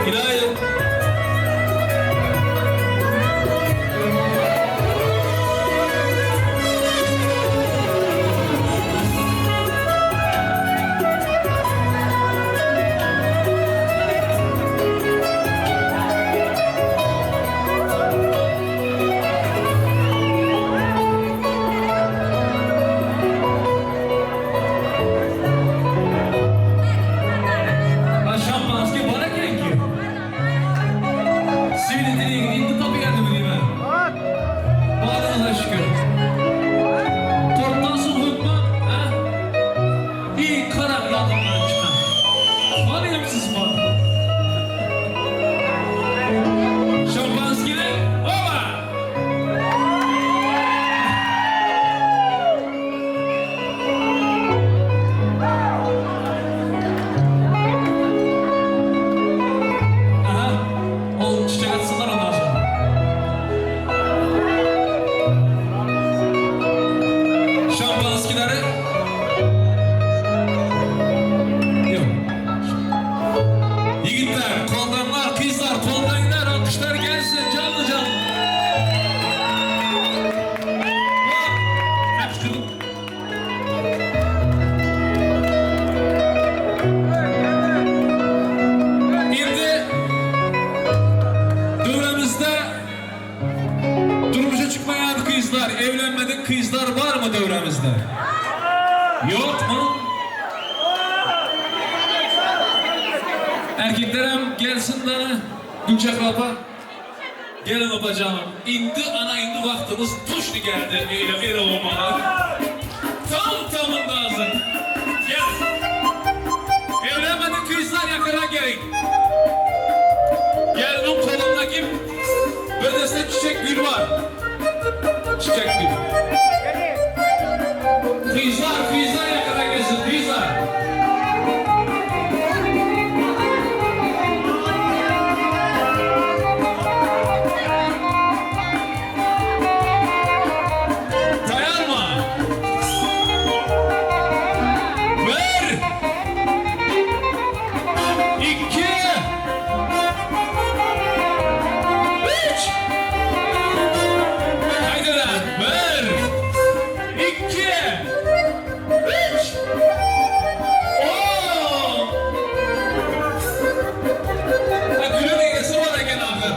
Ilaýy. Ha şampanski bana ki. Sivil indi tabi geldi mi değil mi? Bağrınıza şükür. Torttan su hukma, ha? İyi kararlı adamlar çıkan. Var ya siz var. Şampanskini, oba! Aha. O çiçek atsınlar ondan sonra. Şampanskileri... Yok. Yiğitler, koldanlar, kızlar, koldanlar, alkışlar gelsin canlı canlı. Hop! Hapşırın. Şimdi dövremizde durmuşa çıkmayan kızlar, evlenmedik kızlar var mı dövremizde? Yok mu? Erkekler hem gelsin bana Gülçak apa. Gelin apa canım. İndi ana indi vaktimiz tuşlu geldi. Öyle öyle olmalı. Tam tamında hazır. Gel. Evlenmedik kızlar yakına gelin. Gelinin kolundaki bir deste çiçek gül var. Çiçek gül. Kızlar, kızlar yakına gelsin, kızlar. Tayar mı? Bir, iki, üç. Haydi lan. Bir, iki, üç. On. Ha, gülün egesi var eken ahır.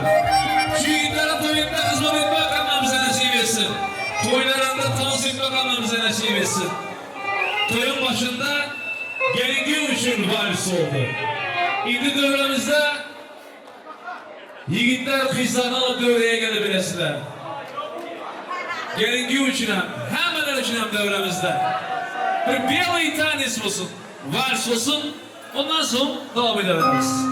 Şu yiğitlere toy etme, kızma etme, hammamize nasip etsin. Toylarında dans etmek hammamize nasip etsin. Toyun başında gelin üçün varis oldu. İndi dövremizde yiğitler kızlarını alıp devreye gelebilirler. Gelin üçün hem, hemen üçün hem devremizde. Bir белый tanesi olsun, vals olsun, ondan sonra devam ederiz.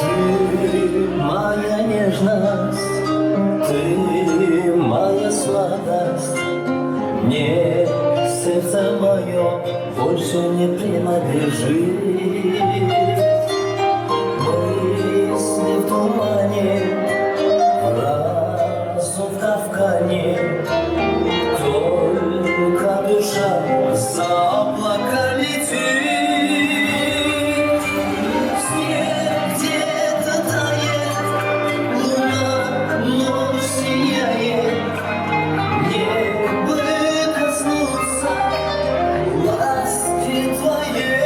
Ты моя нежность, ты моя сладость, Мне сердце мое больше не принадлежит. Мысли в тумане, разум в капкане, Только душа за облака летит. Снег где-то тает, луна ночь сияет. Мне бы коснуться ласки твоей.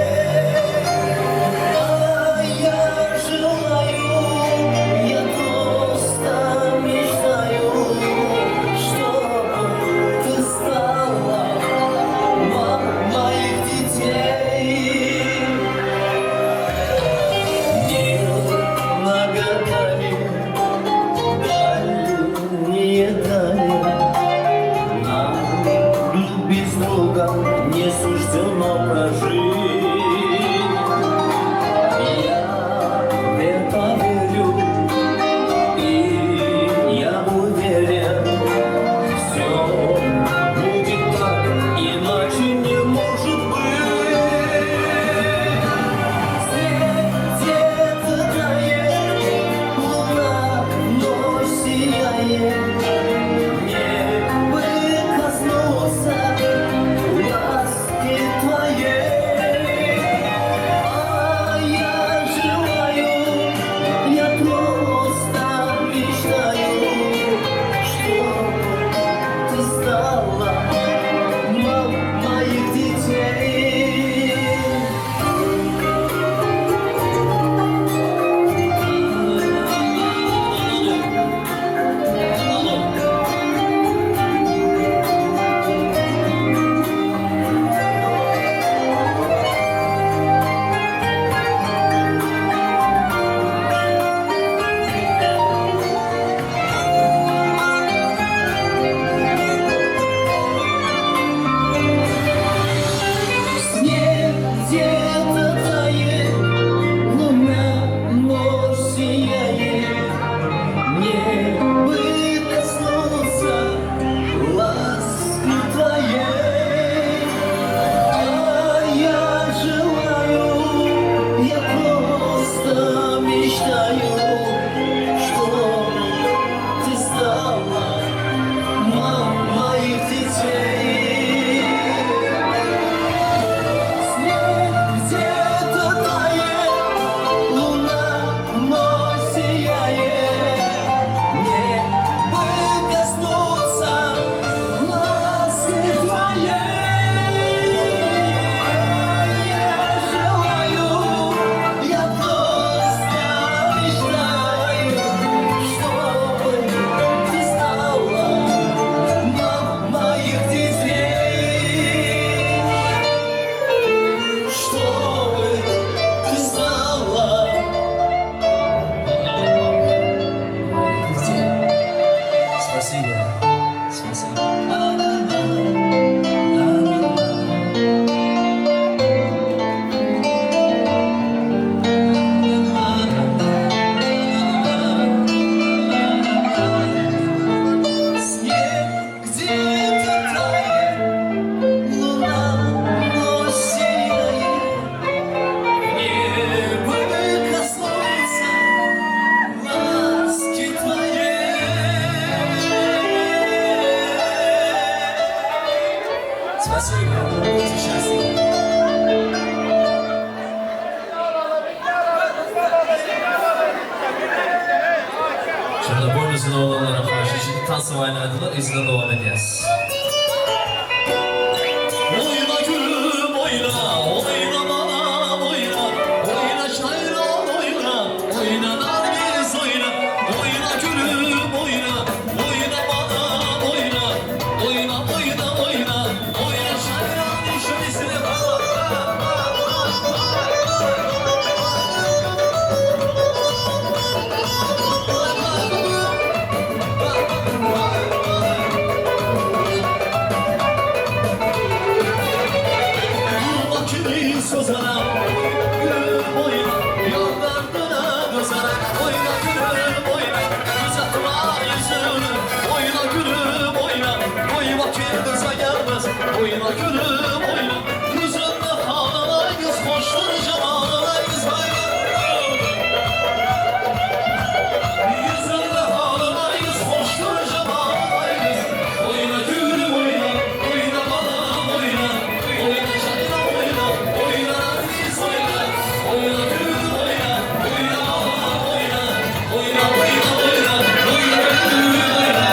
Onda boýnuzly oglanlaryň haýyşy üçin tansy oýnadylar, yzyna dowam edýäs. Oyna gülüm oyna, oyna balam oyna, oyna şayran oyna, oyna nargiz oyna, oyna gülüm oyna, oyna balam oyna, oyna oyna oyna, oyna şayran işimizle. Durma kimi sozana, gülüm oyna, yollarına dozana, oyna gülüm oyna, uzatma yüzünü, oyna gülüm oyna, koyma ki kıza gelmez, oyna gülüm oyna, yüzünde halına yüz, hoştur cemalına yüz, hayır. Yüzünde halına yüz, hoştur cemalına yüz, oyna gülüm oyna, oyna balam oyna, oyna şayla oyna, oyna nergis oyna, oyna gülüm oyna, oyna balam oyna, oyna oyna oyna, oyna gülüm oyna.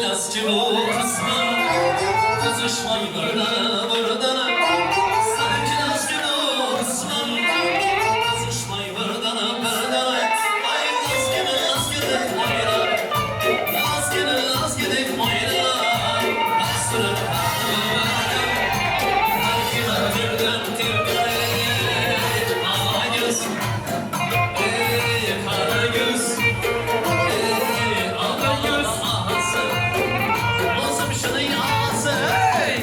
Nazki bu kısmı Kızışmay birdana birdana Sanki nazki bu kısmı Kızışmay birdana birdana Ay nazki nazki de oyna Nazki nazki de oyna Bastırıp Her kime tirden tirden Ala göz Ey kara göz Ey ala göz Ahası Bozum şunu yağsı Hey!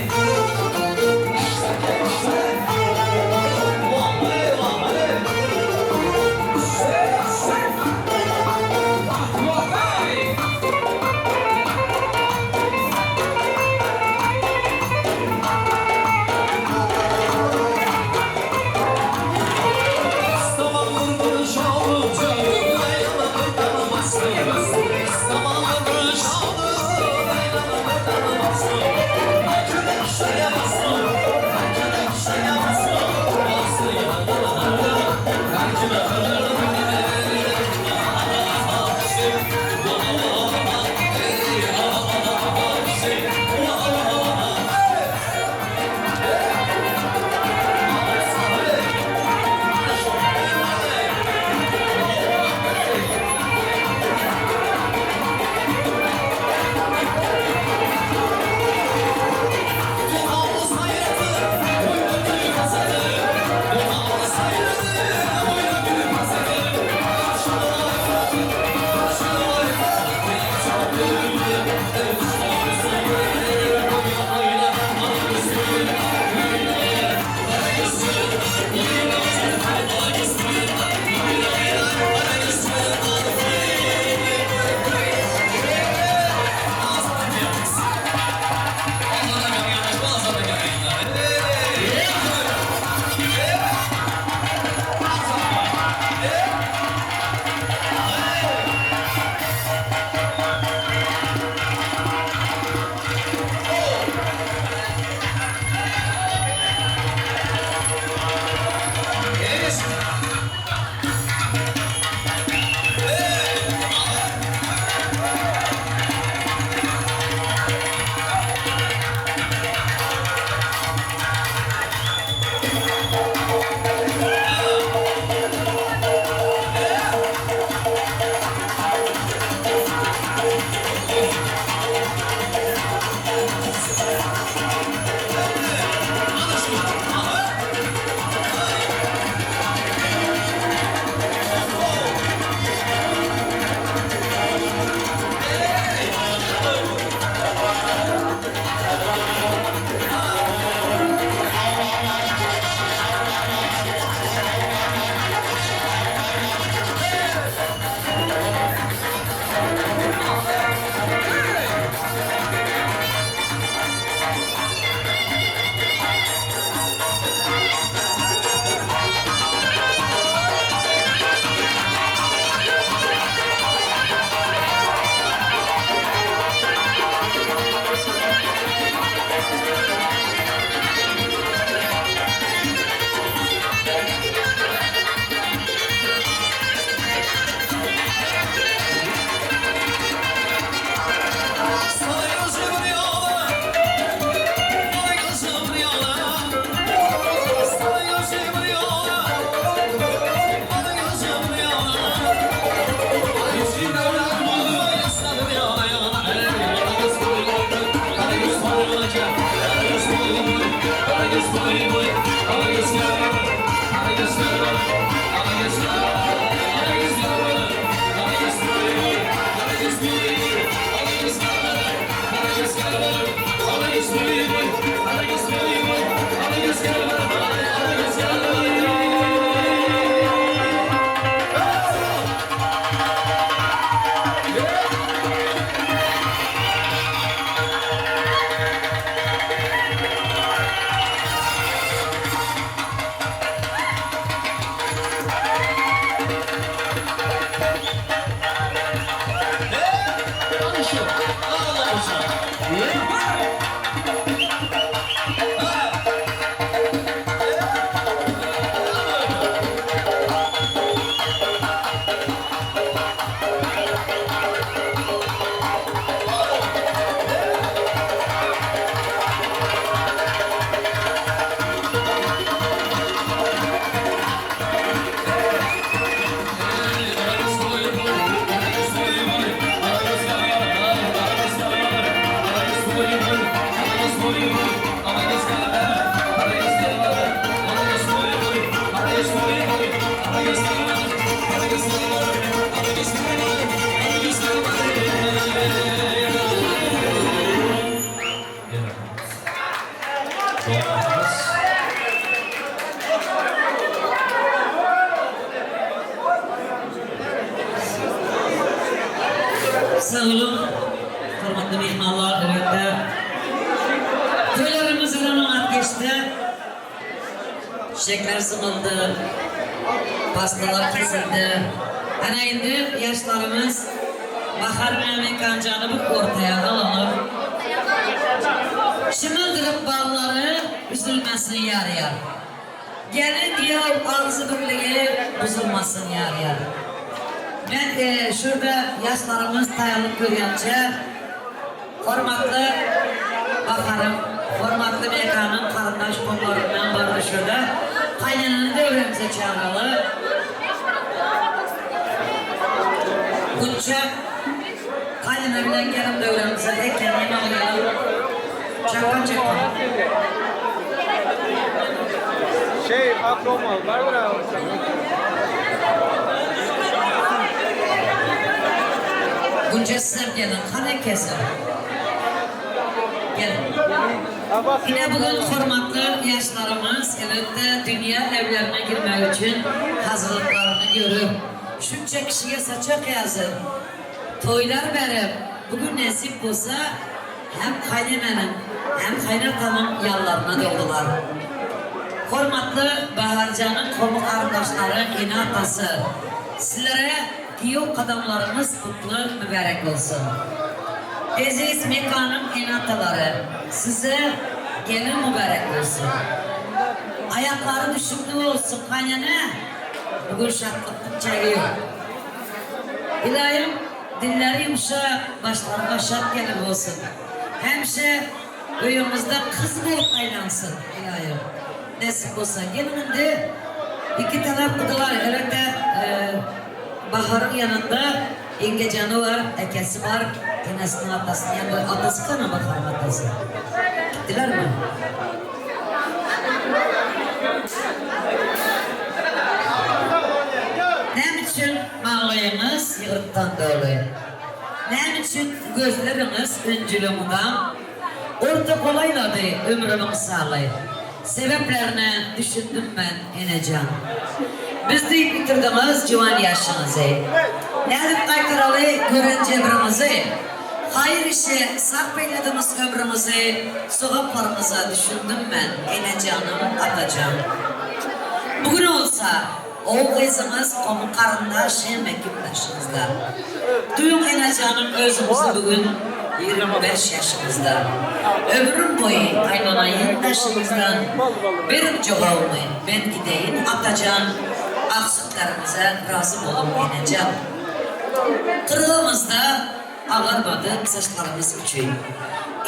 Vay vay! Sag boluň, hormatly myhmanlar, elbetde, toýlarymyz bilen oňat geçdi. Çiçekler zyňyldy, pastalar kesildi. Ana indi ýaşlarymyz Bahar bilen Mekanjany bir ortaýa alalyp, çymyldyryp ballary üzülmesin ýar-ýar. Gelin giýew agzybirligi buzulmasyn ýar-ýar. Men şurda ýaşlarymyz taýýarlyk görýänçä hormatly Baharyň, hormatly Mekanyň garyndaş gomlaryndan bardy şurda kaýnenany döwremize çagyraly. Gunça kaýnene bilen gelin döwremize eklenýän oglanam çapan çapan. Gunça sizem geliň hany keser. Geliň. Ine bu gün hormatly ýaşlarymyz elbetde dünýä evlerine girmek üçin hazyrlyklaryny görüp, şunça kişige saçak ýazyp, toýlar berip, bu gün nesip bolsa hem kaýneneniň, hem kaýnatanyň ýanlaryna doldular. Hormatly Baharjanyň gomy-garyndaşlary, ene-atasy, sizlere giýew gadamlaryňyz gutly, mübärek bolsun! Eziz Mekanyň ene-atalary, size gelin mübärek bolsun! Aýaklary düşümli bolsun, kaýnene, bu gün şatlykdyň çägi ýok. Ylaýym, Dilleri ýumşak, başlary başak gelin bolsun. Hemişe öýüňizde kyz bolup aýlansyn Ylaýym. Nesip bolsa. Geliň indi iki tarap gudalar elbetde Baharyň ýanynda ýeňgejany bar, äkesi bar, enesiniň atasynyň ýanynda atasy kany Baharyň atasy? Gitdilermi? Näme üçin maňlaýyňyz ýygyrtdan doly? Näme üçin gözleriňiz ünjüli mydam? Orta golaýlady ömrümiň saly. Sebäplerine düşündim men, enejan. Biz diýip ýitirdiňiz juwan ýaşyňyzy. Nädip gaýtaraly gören jebriňizi? Haýyr işe sarp eýlediňiz ömrüňizi, Sogaplaryňyza düşündim men, enejanym, atajan. Bu gün bolsa, ogul-gyzyňyz goňy garyndaş hemme kim daşyňyzda. Duýuň enejanym özüňizi bu gün 25 ýaşyňyzda. Ömrüm boýy aýlanaýyn daşyňyzdan, Beriň jogabymy, men gideýin atajan, Ak sütleriňize razy boluň enejan. Gyrgymyzda agarmady saçlaryňyz üçin.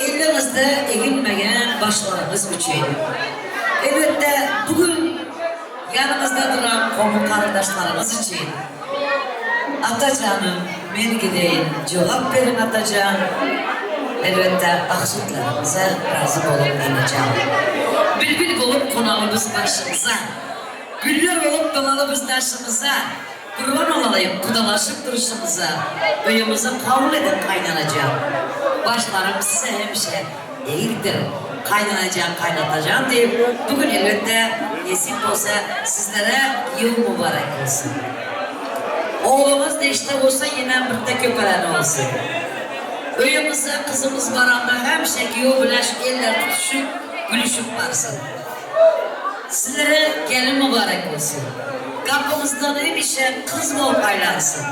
Elleňizde egilmeýän başlaryňyz üçin. Elbetde, bu gün ýanyňyzda duran goňy-garyndaşlaryňyz üçin. Atajanym, men gideýin, jogap beriň Atajan. Elbetde, ak-sütleriňize razy boluň enejan. Bilbil bolup gonaly biz başyňyza. Güller bolup dolaly biz daşyňyza. Gurban bolaýyn gudalaşyp durşuňyza, Öýüňize kabul ediň kaýnanajan. Başlarym size hemişe egikdir, kaýnanajan, kaýnatajan diýip, bu gün elbetde nesip bolsa sizlere ýyl mubarek bolsun. Ogluňyz neşde bolsa ýenem birde köpeleni bolsun. Öýüňize gyzyňyz baranda hemişe giýew bilen şu eller tutuşyp, gülüşip barsyn. Sizlere gelin mübarek bolsun. Gapyňyzdan hemişe gyz bolup aýlansyn.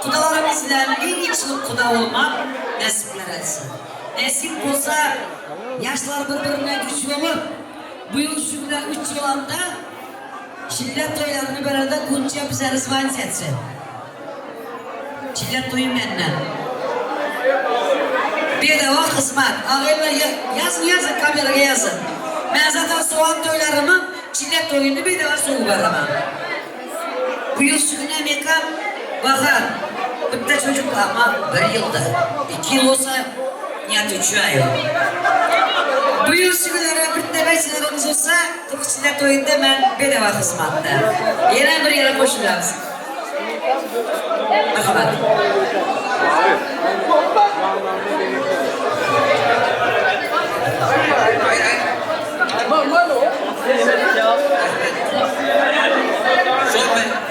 Gudalarymyz bilen iň içlik guda bolmak nesipler etsin. Nesip bolsa ýaşlar bir birine güç bolup bu ýyl şu güne üç ýylanda çille toýlaryny berende Gunça bize ryzwant etsin. Çille toýy menden. Bedava hyzmat. Agaylar ýazyň ýazyň kameraga ýazyň. Men zaten sogan toýlarymyň çille toýuny bedava sowup beraman. Bu ýyl şu güne mekan Bahar. Bitte çocuk ama bir ýylda. Iki ýyl bolsa ne otwečaýu. Bu ýyl şigilere bir tebeçilerimiz bolsa, 40 çile toýunda men bedewa hyzmatda. Ýene bir ýere goşularys. Marhamat.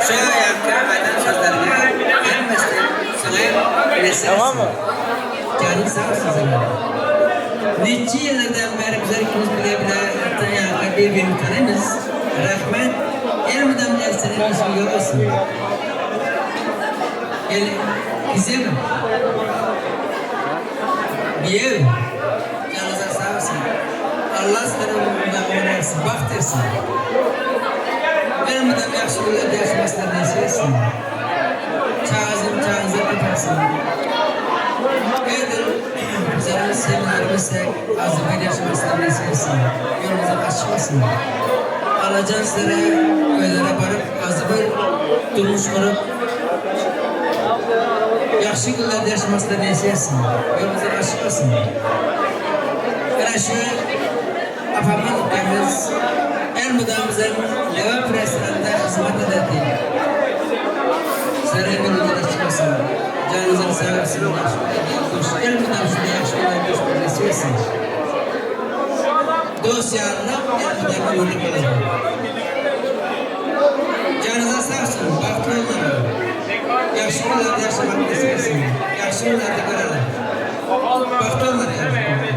Şo ýanky aýdan sözleriňe hemmesini saňa nesip etsin. Janyň sag bolsun seniň. Niçe ýyllardan bäri bizler ikimiz bile bile ýanky bir-birimizi tanaýmyz. Rahmet. Elmydam ýaşsyn işiň ýol bolsun. Gel gizem. Giýew. Janyňyz sag bolsun. Allah sizlere uzak ömür bersin, bagt bersin. Elmydam ýagşy günlerde ýaşamasyny nesip etsin. Çagasyny çagaňyza köpeltsin. Edil bizleriň semýalarymyz dek agzybir ýaşamasyny nesip etsin. Ýoluňyzdan açyk bolsun. Allajan sizlere öýlere baryp agzybir durmuş gurup Ýagşy günlerde ýaşamasyna nesip etsin. Ýolumyzdan açyk bolsun. Ine şu apamyz ukemiz elmydam biziň Lebap restoranynda hyzmat ederdi. Sizlere ýolumyzdan açyk bolsun. Janyňyzam sag bolsun. Ýagşy günlerde duş elmydam şunda ýagşy günlerde duşmak nesip etsin. Dost ýarlyk elmydam ömürlik bolar. Janyňyz sag bolsun, bagtly bolmaly. Ýagşy günlerde ýaşamak nesip etsin. Ýagşy günlerde görelim. Bagtly bolmaly ýagşy günlerde.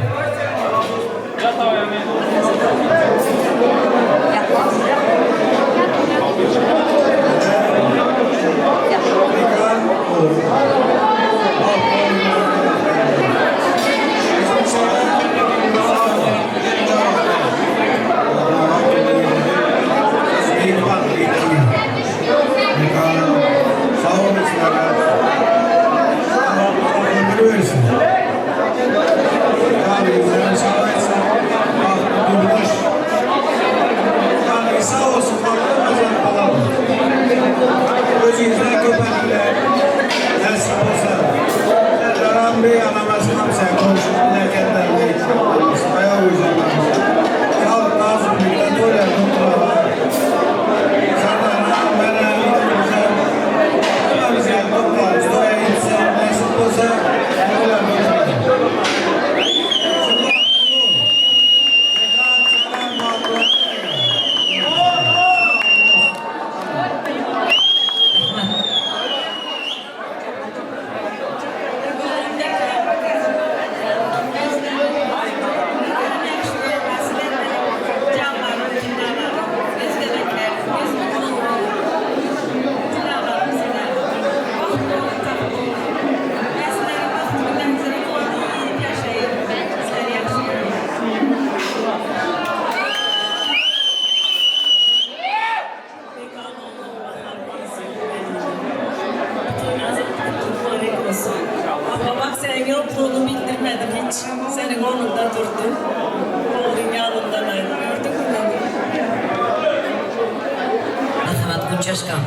Marhamat Gunçaşkam,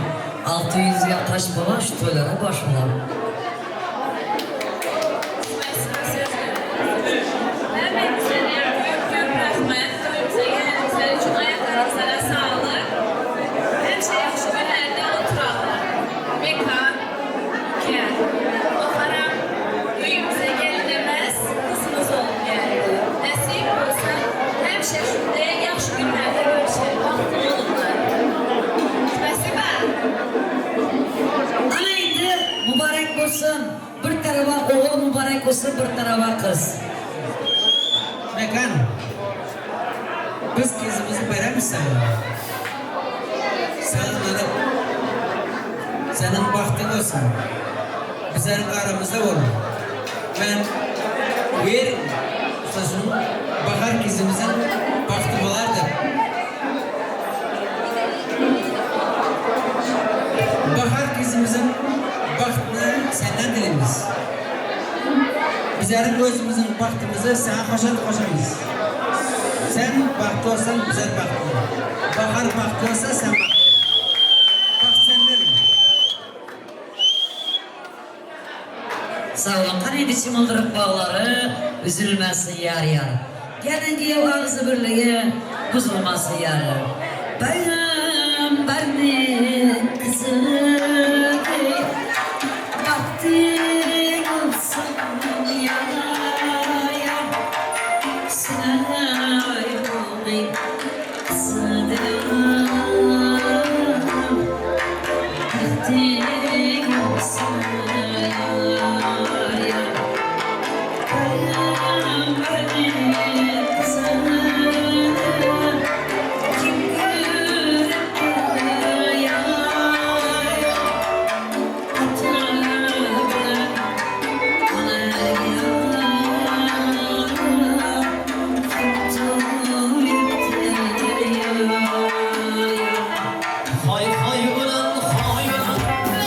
600 ýa kaç bolan şu toýlara baş bolan. Ana indi mübarek bolsun, bir taraba oğul mübarek bolsun, bir taraba qız. Mekan, biz qızımızı beremiz sana. Sağlanıp, senin bahtın olsun. Bizlerin aramızda ol. Ben ver ustasının Bahar kızımızın bahtı bolardı. Bahar kızımızın bahtını senden dilimiz. Bizlerin özümüzün bahtımızı sana koşan koşamız. Sen bahtlı olsan bizler bahtlı. Bahar bahtlı olsa sen bahtlı. Baht senden. Sag boluň, qani indi çymyldyryk baglary, üzülmesin ýar-ýar. Gelin giýew agzy birligi buzulmasyn ýaly. Pygamberniň gyzy Bagtyň olsun ýar-ýar Söýgümiň gyzydyr Bagtyň olsun ýar-ýar Hoy hoy ulan hoy ulan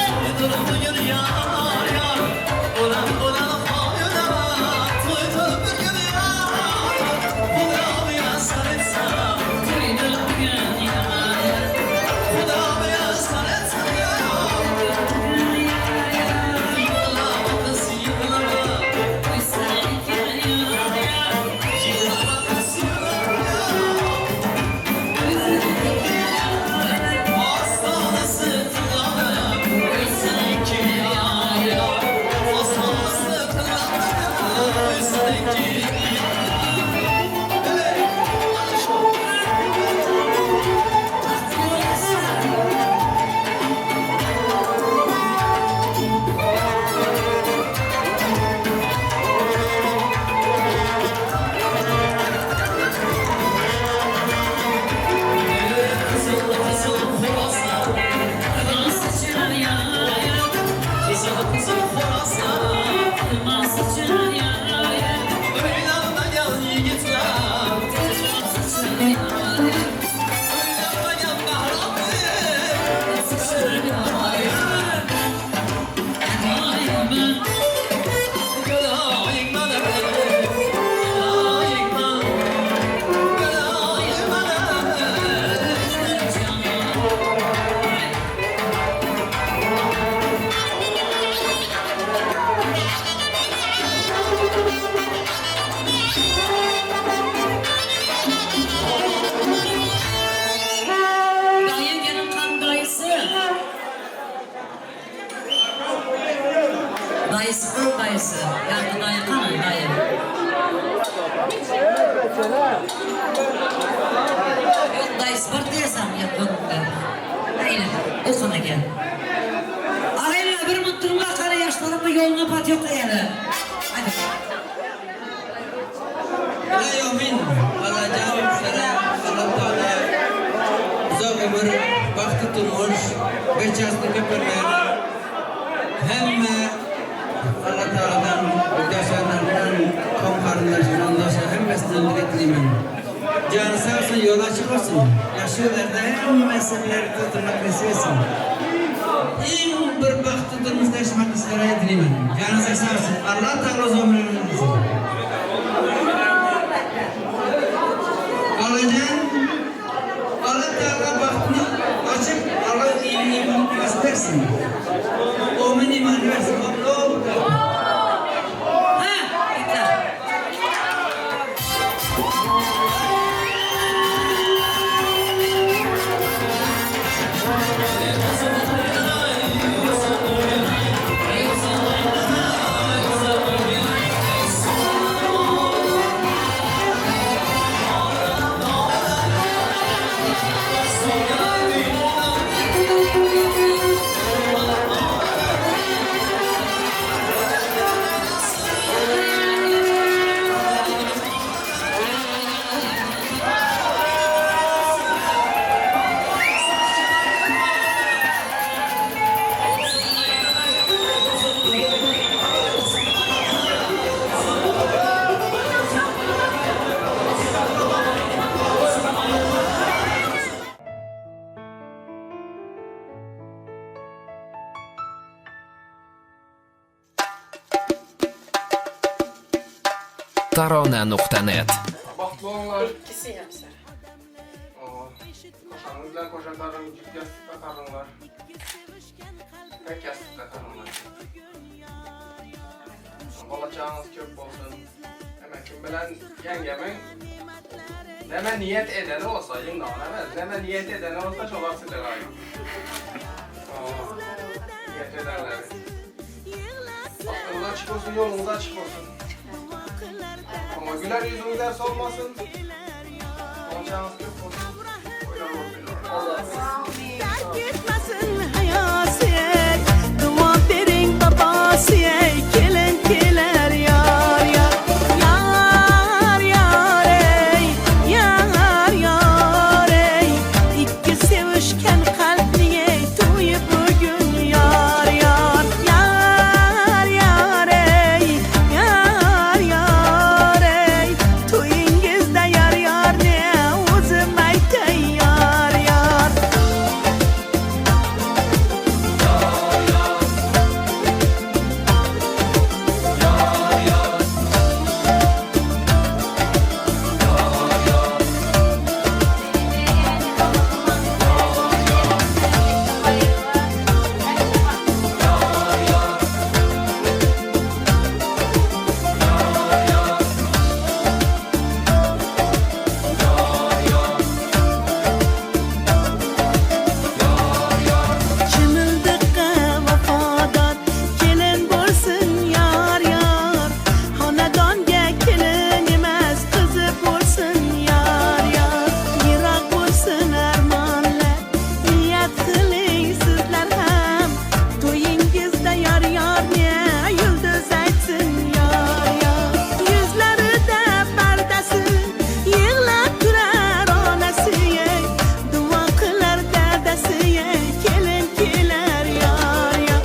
To'ydir bugun yar yar Ulan ulan hoy ulan To'ydir bugun yar yar Xudo muyassar etsa To'ydir bugun yar yar Xudo muyassar etsa Yig'lama qiz yig'lama Yig'lama qiz yig'lama Ostonasi tillodan Qo'ysin yar yar Ostonasi tillodan Qo'ysin yar Ana shu. Qizil qizil xo'rozlar Qizil qizil xo'rozlar Uylanmagan yigitlar Uylanmagan bahromni Gadoying mana Gadoying mana Gadoying mana Dayı gelin kan dayısı. Dayısı kan dayısı. Yani dayı kan dayı. Yok dayısı var diyesem yok yok. Aynen o sana gel. Ağayla bir mutluluğa karı yaşlarımı yoluna pat yok yani. Hadi. Iloyim Allajon sizlarga Alloh taolo uzoq umr, baxtli turmush, barchasini ko'p ko'rmaydi. Hamma Alloh taolodan do'stlardan, qavm qarindoshlardan, do'stlar hammasidan dilak tilayman. Joni sog' bo'lsin, yo'li ochiq bo'lsin. Yaxshi yo'llarda hammasi bilan o'tirmak nasib etsin. Eng bir baxtli turmushda yashamoqni sizlarga tilayman. Joningiz sog' bo'lsin. Alloh taolo uzoq umr bersin. Allajon Allah Teala bahtını açıp Allah imanını versin. Omin imanı versin. Allah Ha, bitti. Tarona.net Bagtly bolunlar. İkisi hem sara. Koşanyňyz bilen koşa taryň, jüp ýassykda taryňlar. Tek ýassykda taryňlar. Bala-çagaňyz köp bolsun. Emekim bilen ýeňňemiň näme niýet edeni bolsa, ýygnagyna emes, näme niýet edeni bolsa şolar size gaýyn. Niýet edenleri. Bagtyňyz açyk bolsun, ýoluňyz açyk bolsun. Oňa güler ýüzüňizler solmasyn. Goňşaňyz köp bolsun. Oýlar bolsun. Terk etmesin hayası ey Dua bering babası ey Kelin keler yar yar Yar yar ey Yar yar ey Ikki sevishgan qalbning ey To'yi bugun yar yar Yar yar ey Yar yar ey To'yingizda yar yar ne o'zim aytay yar yar. Chimildiqqa vafodor kelin bo'lsin yar yar Xonadonga kelin emas qizi bo'lsin yar yar Yiroq bo'lsin armonlar niyat qiling sizlar ham To'yingizda yor yorga yulduz aytsin yor yor Yuzlarida pardasi yig'lab turar onasi ey Duo qilar dadasi ey kelin kelar yor yor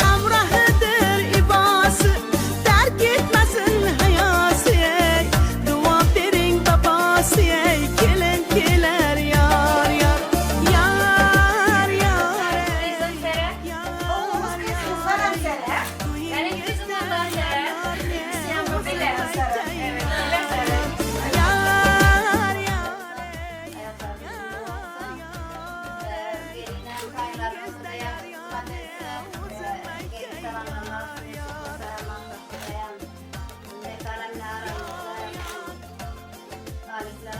Hamrohidir ibosi tark etmasin hayosi ey Duo bering babosi ey kelin kelar yor yor Yar yar ey Kızım Sere. Yar Kızlarım Sere. Benim kızım da Sere. İsteyen bu bile. Evet, bile Sere. Yar yar Yar yar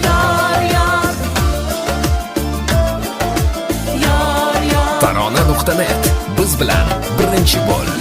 Yar yar Yar yar Tarona.net biz bilan birinchi bo'l.